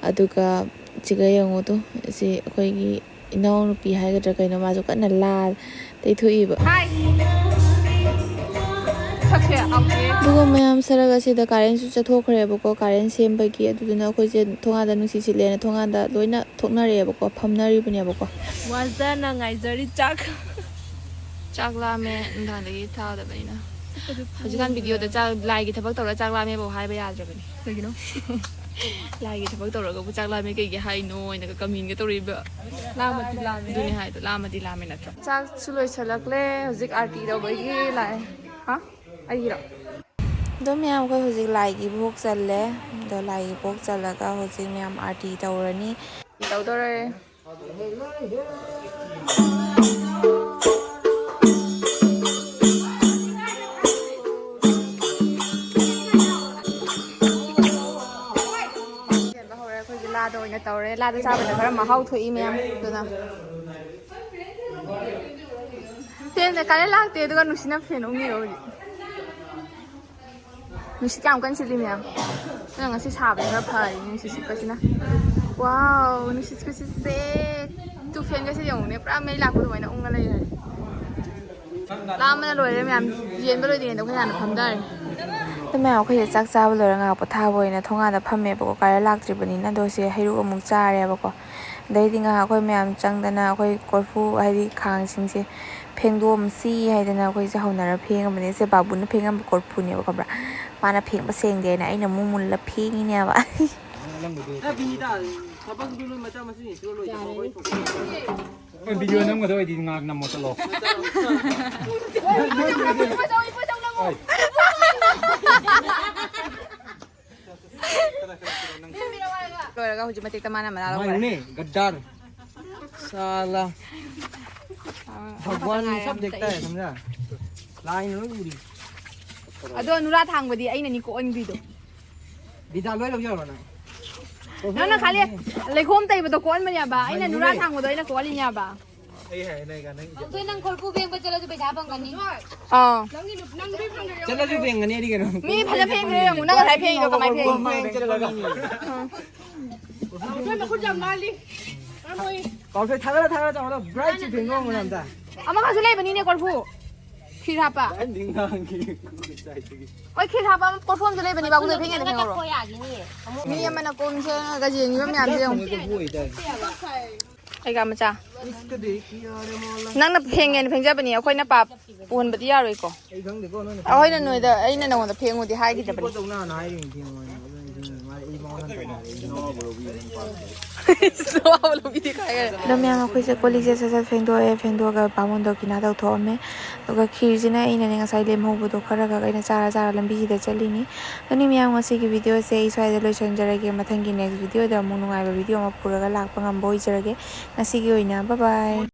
ꯑꯗꯨꯒ ꯁꯤꯒ ꯌꯦꯡꯉꯨ ꯇꯨ, ꯁꯤ ꯑꯩꯈꯣꯏꯒꯤ ꯏꯅꯥꯎꯅꯨꯄꯤ ꯍꯥꯏꯒꯗ꯭ꯔꯥ ꯀꯩꯅꯣ, ꯃꯥꯁꯨ ꯀꯟꯅ ꯂꯥ ꯇꯩꯊꯣꯛꯏꯕ꯫ ꯍꯥꯏ꯫ ꯁꯛꯁꯦ ꯌꯥꯝ ꯍꯥꯎꯇꯦ꯫ ꯑꯗꯨꯒ ꯃꯌꯥꯝ ꯁꯔꯛ ꯑꯁꯤꯗ ꯀꯥꯔꯦꯟꯁꯨ ꯆꯠꯊꯣꯛꯈ꯭ꯔꯦꯕꯀꯣ, ꯀꯥꯔꯦꯟ ꯁꯦꯝꯕꯒꯤ꯫ ꯑꯗꯨꯗꯨꯅ ꯑꯩꯈꯣꯏꯁꯦ ꯊꯣꯡꯒꯥꯟꯗ ꯅꯨꯡꯁꯤꯠ ꯁꯤꯠꯂꯦꯅ ꯊꯣꯡꯒꯥꯟꯗ ꯂꯣꯏꯅ ꯊꯣꯛꯅꯔꯛꯑꯦꯕꯀꯣ, ꯐꯝꯅꯔꯤꯕꯅꯦꯕꯀꯣ꯫ ꯋꯥꯖꯅ ꯉꯥꯏꯖꯔꯤ ꯆꯥꯛ꯫ ꯆꯥꯛ ꯂꯥꯝꯃꯦ, ꯅꯨꯡꯗꯥꯡꯗꯒꯤ ꯆꯥꯗꯕꯅꯤꯅ꯫ ꯍꯧꯖꯤꯛꯀꯥꯟ ꯚꯤꯗꯤꯑꯣꯗ ꯆꯥꯛ, ꯂꯥꯏꯒꯤ ꯊꯕꯛ ꯇꯧꯔ ꯆꯥꯛ ꯂꯥꯝꯃꯦꯕꯨ ꯍꯥꯏꯕ ꯌꯥꯗ꯭ꯔꯕꯅꯤ꯫ ꯀꯩꯒꯤꯅꯣ? ꯂꯥꯏꯒꯤ ꯊꯕꯛ ꯇꯧꯔꯒꯕꯨ ꯆꯥꯛ ꯂꯥꯝꯃꯦ ꯀꯩꯒꯤ ꯍꯥꯏꯅꯣ ꯍꯥꯏꯅꯒ ꯀꯃꯦꯟꯒ ꯇꯧꯔꯛꯏꯕ꯫ ꯂꯥꯝꯃꯗꯤ ꯂꯥꯝꯃꯦ꯫ ꯑꯗꯨꯅꯦ ꯍꯥꯏꯗꯣ, ꯂꯥꯝꯃꯗꯤ ꯂꯥꯝꯃꯦ ꯅꯠꯇ꯭ꯔꯣ? ꯆꯥꯛꯁꯨ ꯂꯣꯏꯁꯜꯂꯛꯂꯦ꯫ ꯍꯧꯖꯤꯛ ꯑꯥꯔꯇꯤ ꯇꯧꯕꯒꯤ ꯂꯥꯛꯑꯦ꯫ ꯍꯥ? ꯑꯩꯒꯤꯔꯣ? ꯑꯗꯣ ꯃꯌꯥꯝ, ꯑꯩꯈꯣꯏ ꯍꯧꯖꯤꯛ ꯂꯥꯏꯒꯤ ꯚꯣꯛ ꯆꯜꯂꯦ꯫ ꯑꯗꯣ ꯂꯥꯏꯒꯤ ꯚꯣꯛ ꯆꯜꯂꯒ ꯍꯧꯖꯤꯛ ꯃꯌꯥꯝ ꯑꯥꯔꯇꯤ ꯇꯧꯔꯅꯤ꯫ ꯇꯧꯗꯣꯔꯦ꯫ ꯆꯦꯟꯕ ꯍꯧꯔꯦ꯫ ꯑꯩꯈꯣꯏꯒꯤ ꯂꯥꯗ ꯑꯣꯏꯅ ꯇꯧꯔꯦ꯫ ꯂꯥꯗ ꯆꯥꯕꯅ ꯈꯔ ꯃꯍꯥꯎ ꯊꯣꯛꯏ ꯃꯌꯥꯝ꯫ ꯑꯗꯨꯅ ꯐꯦꯟꯁꯦ ꯀꯥꯔꯦꯟ ꯂꯥꯛꯇꯦ, ꯑꯗꯨꯒ ꯅꯨꯡꯁꯤꯠꯅ ꯐꯦꯟ ꯎꯪꯉꯤꯔꯣ ꯍꯧꯖꯤꯛ? ꯅꯨꯡꯁꯤꯠ ꯀꯌꯥꯝ ꯀꯟꯅ ꯁꯤꯠꯂꯤ ꯃꯌꯥꯝ꯫ ꯑꯗꯨꯅ ꯉꯁꯤ ꯁꯥꯕꯁꯦ ꯈꯔ ꯐꯔꯦ ꯅꯨꯡꯁꯤꯠ ꯁꯤꯠꯄꯁꯤꯅ꯫ ꯋꯥꯎ, ꯅꯨꯡꯁꯤꯠ ꯈꯨꯁꯤꯠꯁꯦ꯫ ꯇꯨ, ꯐꯦꯟꯒꯁꯦ ꯌꯦꯡꯉꯨꯅꯦ, ꯄꯨꯔꯥ ꯃꯩ ꯂꯥꯛꯄ ꯑꯗꯨꯃꯥꯏꯅ ꯎꯪꯉ ꯂꯩꯔꯦ꯫ ꯂꯥꯝꯕꯅ ꯂꯣꯏꯔꯦ ꯃꯌꯥꯝ꯫ ꯌꯦꯟꯕ ꯂꯣꯏꯗ꯭ꯔꯤꯉꯩꯗ ꯑꯩꯈꯣꯏ ꯍꯥꯟꯅ ꯐꯝꯊꯔꯦ꯫ ꯑꯗꯨ ꯃꯌꯥꯝ, ꯑꯩꯈꯣꯏꯁꯦ ꯆꯥꯛ ꯆꯥꯕ ꯂꯣꯏꯔ ꯉꯥꯏꯍꯥꯛ ꯄꯣꯊꯥꯕ ꯑꯣꯏꯅ ꯊꯣꯡꯒꯥꯟꯗ ꯐꯝꯃꯦꯕꯀꯣ, ꯀꯥꯔꯦꯟ ꯂꯥꯛꯇ꯭ꯔꯤꯕꯅꯤꯅ꯫ ꯑꯗꯣ ꯁꯤ ꯍꯩꯔꯨꯛ ꯑꯃꯨꯛ ꯆꯥꯔꯦꯕꯀꯣ꯫ ꯑꯗꯩꯗꯤ ꯉꯥꯏꯍꯥꯛ ꯑꯩꯈꯣꯏ ꯃꯌꯥꯝ ꯆꯪꯗꯅ ꯑꯩꯈꯣꯏ ꯀꯣꯔꯐꯨ, ꯍꯥꯏꯗꯤ ꯈꯥꯡꯁꯤꯡꯁꯦ ꯐꯦꯡꯗꯣꯛꯑꯝꯁꯤ ꯍꯥꯏꯗꯅ ꯑꯩꯈꯣꯏꯁꯦ ꯍꯧꯅꯔ ꯐꯦꯡꯉꯝꯕꯅꯦ꯫ ꯁꯦ ꯕꯥꯕꯨꯅ ꯐꯦꯡꯉꯝꯕ ꯀꯣꯔꯐꯨꯅꯦꯕ, ꯈꯪꯕ꯭ꯔꯥ? ꯃꯥꯅ ꯐꯦꯡꯕ ꯁꯦꯡꯗꯦ ꯍꯥꯏꯅ ꯑꯩꯅ ꯑꯃꯨꯛ ꯃꯨꯜꯂ ꯐꯦꯡꯉꯤꯅꯦꯕ꯫ ꯅꯠꯇꯦ, ꯕꯤꯅꯤꯇꯥ, ꯊꯕꯛꯇꯨ ꯅꯣꯏ ꯃꯆꯥ ꯃꯁꯨꯁꯤꯡ ꯁꯨꯔ ꯂꯣꯏꯗꯕ ꯑꯩꯈꯣꯏ ꯊꯣꯛꯄ ꯍꯣꯏ, ꯚꯤꯗꯤꯑꯣ ꯅꯝꯒꯗꯕ ꯑꯣꯏꯗꯤ ꯉꯥꯏꯍꯥꯛ ꯅꯝꯃꯣ ꯆꯠꯂꯣ꯫ ꯂꯣꯏꯔꯒ ꯍꯧꯖꯤꯛ ꯃꯇꯦꯛꯇ ꯃꯥꯅ ꯃꯅꯥ ꯂꯧꯈ꯭ꯔꯦ꯫ ꯃꯥꯏꯅꯦ, ꯒꯗꯥꯔ꯫ ꯁꯥꯂꯥ꯫ ꯚꯒꯋꯥꯟ ꯁꯕ ꯗꯦꯈꯇꯥ ꯍꯥꯏ, ꯁꯝꯖꯥ? ꯂꯥꯏꯅ ꯂꯣꯏ ꯎꯔꯤ꯫ ꯑꯗꯣ ꯅꯨꯔꯥ ꯊꯥꯡꯕꯗꯤ ꯑꯩꯅꯅꯤꯀꯣ ꯑꯣꯟꯈ꯭ꯔꯤꯗꯣ꯫ ꯕꯤꯗꯥ ꯂꯣꯏ ꯂꯧꯖꯔꯣ ꯅꯪ? ꯅꯪꯅ ꯈꯜꯂꯤ ꯂꯩꯈꯣꯝ ꯇꯩꯕꯗꯣ ꯀꯣꯛꯍꯟꯕꯅꯦꯕ, ꯑꯩꯅ ꯅꯨꯔꯥ ꯊꯥꯡꯕꯗꯣ ꯑꯩꯅ ꯀꯣꯛꯍꯜꯂꯤꯅꯦꯕ꯫ ꯑꯩ ꯍꯥꯏ ꯅꯪ ꯅꯪ ꯏꯖꯠ ꯑꯗꯣ ꯅꯪ ꯀꯣꯔꯐꯨ ꯐꯦꯡꯕ ꯆꯠꯂꯁꯨ ꯄꯩꯁꯥ ꯐꯪꯒꯅꯤ꯫ ꯑꯥ꯫ ꯆꯠꯂꯁꯨ ꯐꯦꯡꯒꯅꯤ ꯑꯗꯤ ꯀꯩꯅꯣ? ꯃꯤ ꯐꯖ ꯐꯦꯡꯈ꯭ꯔꯦ ꯌꯦꯡꯉꯨ, ꯅꯪ ꯉꯁꯥꯏ ꯐꯦꯡꯉꯤꯗꯣ ꯀꯃꯥꯏ ꯐꯦꯡꯉꯤ? ꯀꯣꯔꯐꯨ ꯐꯦꯡ ꯆꯠꯂꯕ ꯃꯤꯅꯤ꯫ ꯑꯥ꯫ ꯄꯥꯎꯊꯣꯏ ꯊꯥꯒꯠꯂ ꯊꯥꯒꯠꯂ ꯇꯧꯔꯣ, ꯕ꯭ꯔꯥꯏꯠꯁꯨ ꯐꯦꯡꯗꯣꯛꯑꯝꯃꯣ ꯑꯝꯇ꯫ ꯑꯃꯈꯛꯁꯨ ꯂꯩꯕꯅꯤꯅꯦ ꯀꯣꯔꯐꯨ꯫ ꯈꯤꯔ ꯍꯥꯞꯄ꯫ ꯍꯣꯏ, ꯈꯤꯔ ꯍꯥꯞꯄ ꯑꯃ ꯀꯣꯔꯐꯨ ꯑꯃꯁꯨ ꯂꯩꯕꯅꯤ, ꯕꯥꯕꯨꯗ ꯐꯦꯡꯉꯦꯗ ꯐꯦꯡꯍꯧꯔꯣ꯫ ꯃꯤ ꯑꯃꯅ ꯀꯣꯟ ꯐꯦꯡꯉꯒ ꯌꯦꯡꯉꯤꯕ ꯃꯌꯥꯝꯁꯦ ꯌꯦꯡꯉꯨ꯫ ꯑꯩꯒ ꯃꯆꯥ꯫ ꯅꯪꯅ ꯐꯦꯡꯉꯦꯅ ꯐꯦꯡꯖꯕꯅꯤ, ꯑꯩꯈꯣꯏꯅ ꯄꯥꯞ ꯄꯨꯍꯟꯕꯗꯤ ꯌꯥꯔꯣꯏꯀꯣ꯫ ꯑꯩꯈꯣꯏꯅ ꯅꯣꯏꯗ, ꯑꯩꯅ ꯅꯉꯣꯟꯗ ꯐꯦꯡꯉꯨꯗꯤ ꯍꯥꯏꯈꯤꯗꯕꯅꯤ꯫ ꯑꯗꯣ ꯃꯌꯥꯝ, ꯑꯩꯈꯣꯏꯁꯦ ꯀꯣꯜ ꯂꯤꯛꯁꯦ ꯁꯠ ꯁꯠ ꯐꯦꯡꯗꯣꯛꯑꯦ꯫ ꯐꯦꯡꯗꯣꯛꯑꯒ ꯕꯥꯃꯣꯟꯗꯣ ꯀꯤꯅꯥ ꯇꯧꯊꯣꯛꯑꯝꯃꯦ꯫ ꯑꯗꯨꯒ ꯈꯤꯔꯁꯤꯅ ꯑꯩꯅꯅꯦ ꯉꯁꯥꯏ ꯂꯦꯝꯍꯧꯕꯗꯣ ꯈꯔ ꯈꯛ ꯑꯩꯅ ꯆꯥꯔ ꯆꯥꯔ ꯂꯝꯕꯤꯁꯤꯗ ꯆꯠꯂꯤꯅꯤ꯫ ꯑꯗꯨꯅꯤ ꯃꯌꯥꯝ, ꯉꯁꯤꯒꯤ ꯚꯤꯗꯤꯑꯣꯁꯦ ꯑꯩ ꯁ꯭ꯋꯥꯏꯗ ꯂꯣꯏꯁꯤꯟꯖꯔꯒꯦ꯫ ꯃꯊꯪꯒꯤ ꯅꯦꯛꯁ ꯚꯤꯗꯤꯑꯣꯗ ꯑꯃꯨꯛ ꯅꯨꯡꯉꯥꯏꯕ ꯚꯤꯗꯤꯑꯣ ꯑꯃ ꯄꯨꯔꯒ ꯂꯥꯛꯄ ꯉꯝꯕ ꯑꯣꯏꯖꯔꯒꯦ꯫ ꯉꯁꯤꯒꯤ ꯑꯣꯏꯅ ꯕꯥꯏ ꯕꯥꯏ꯫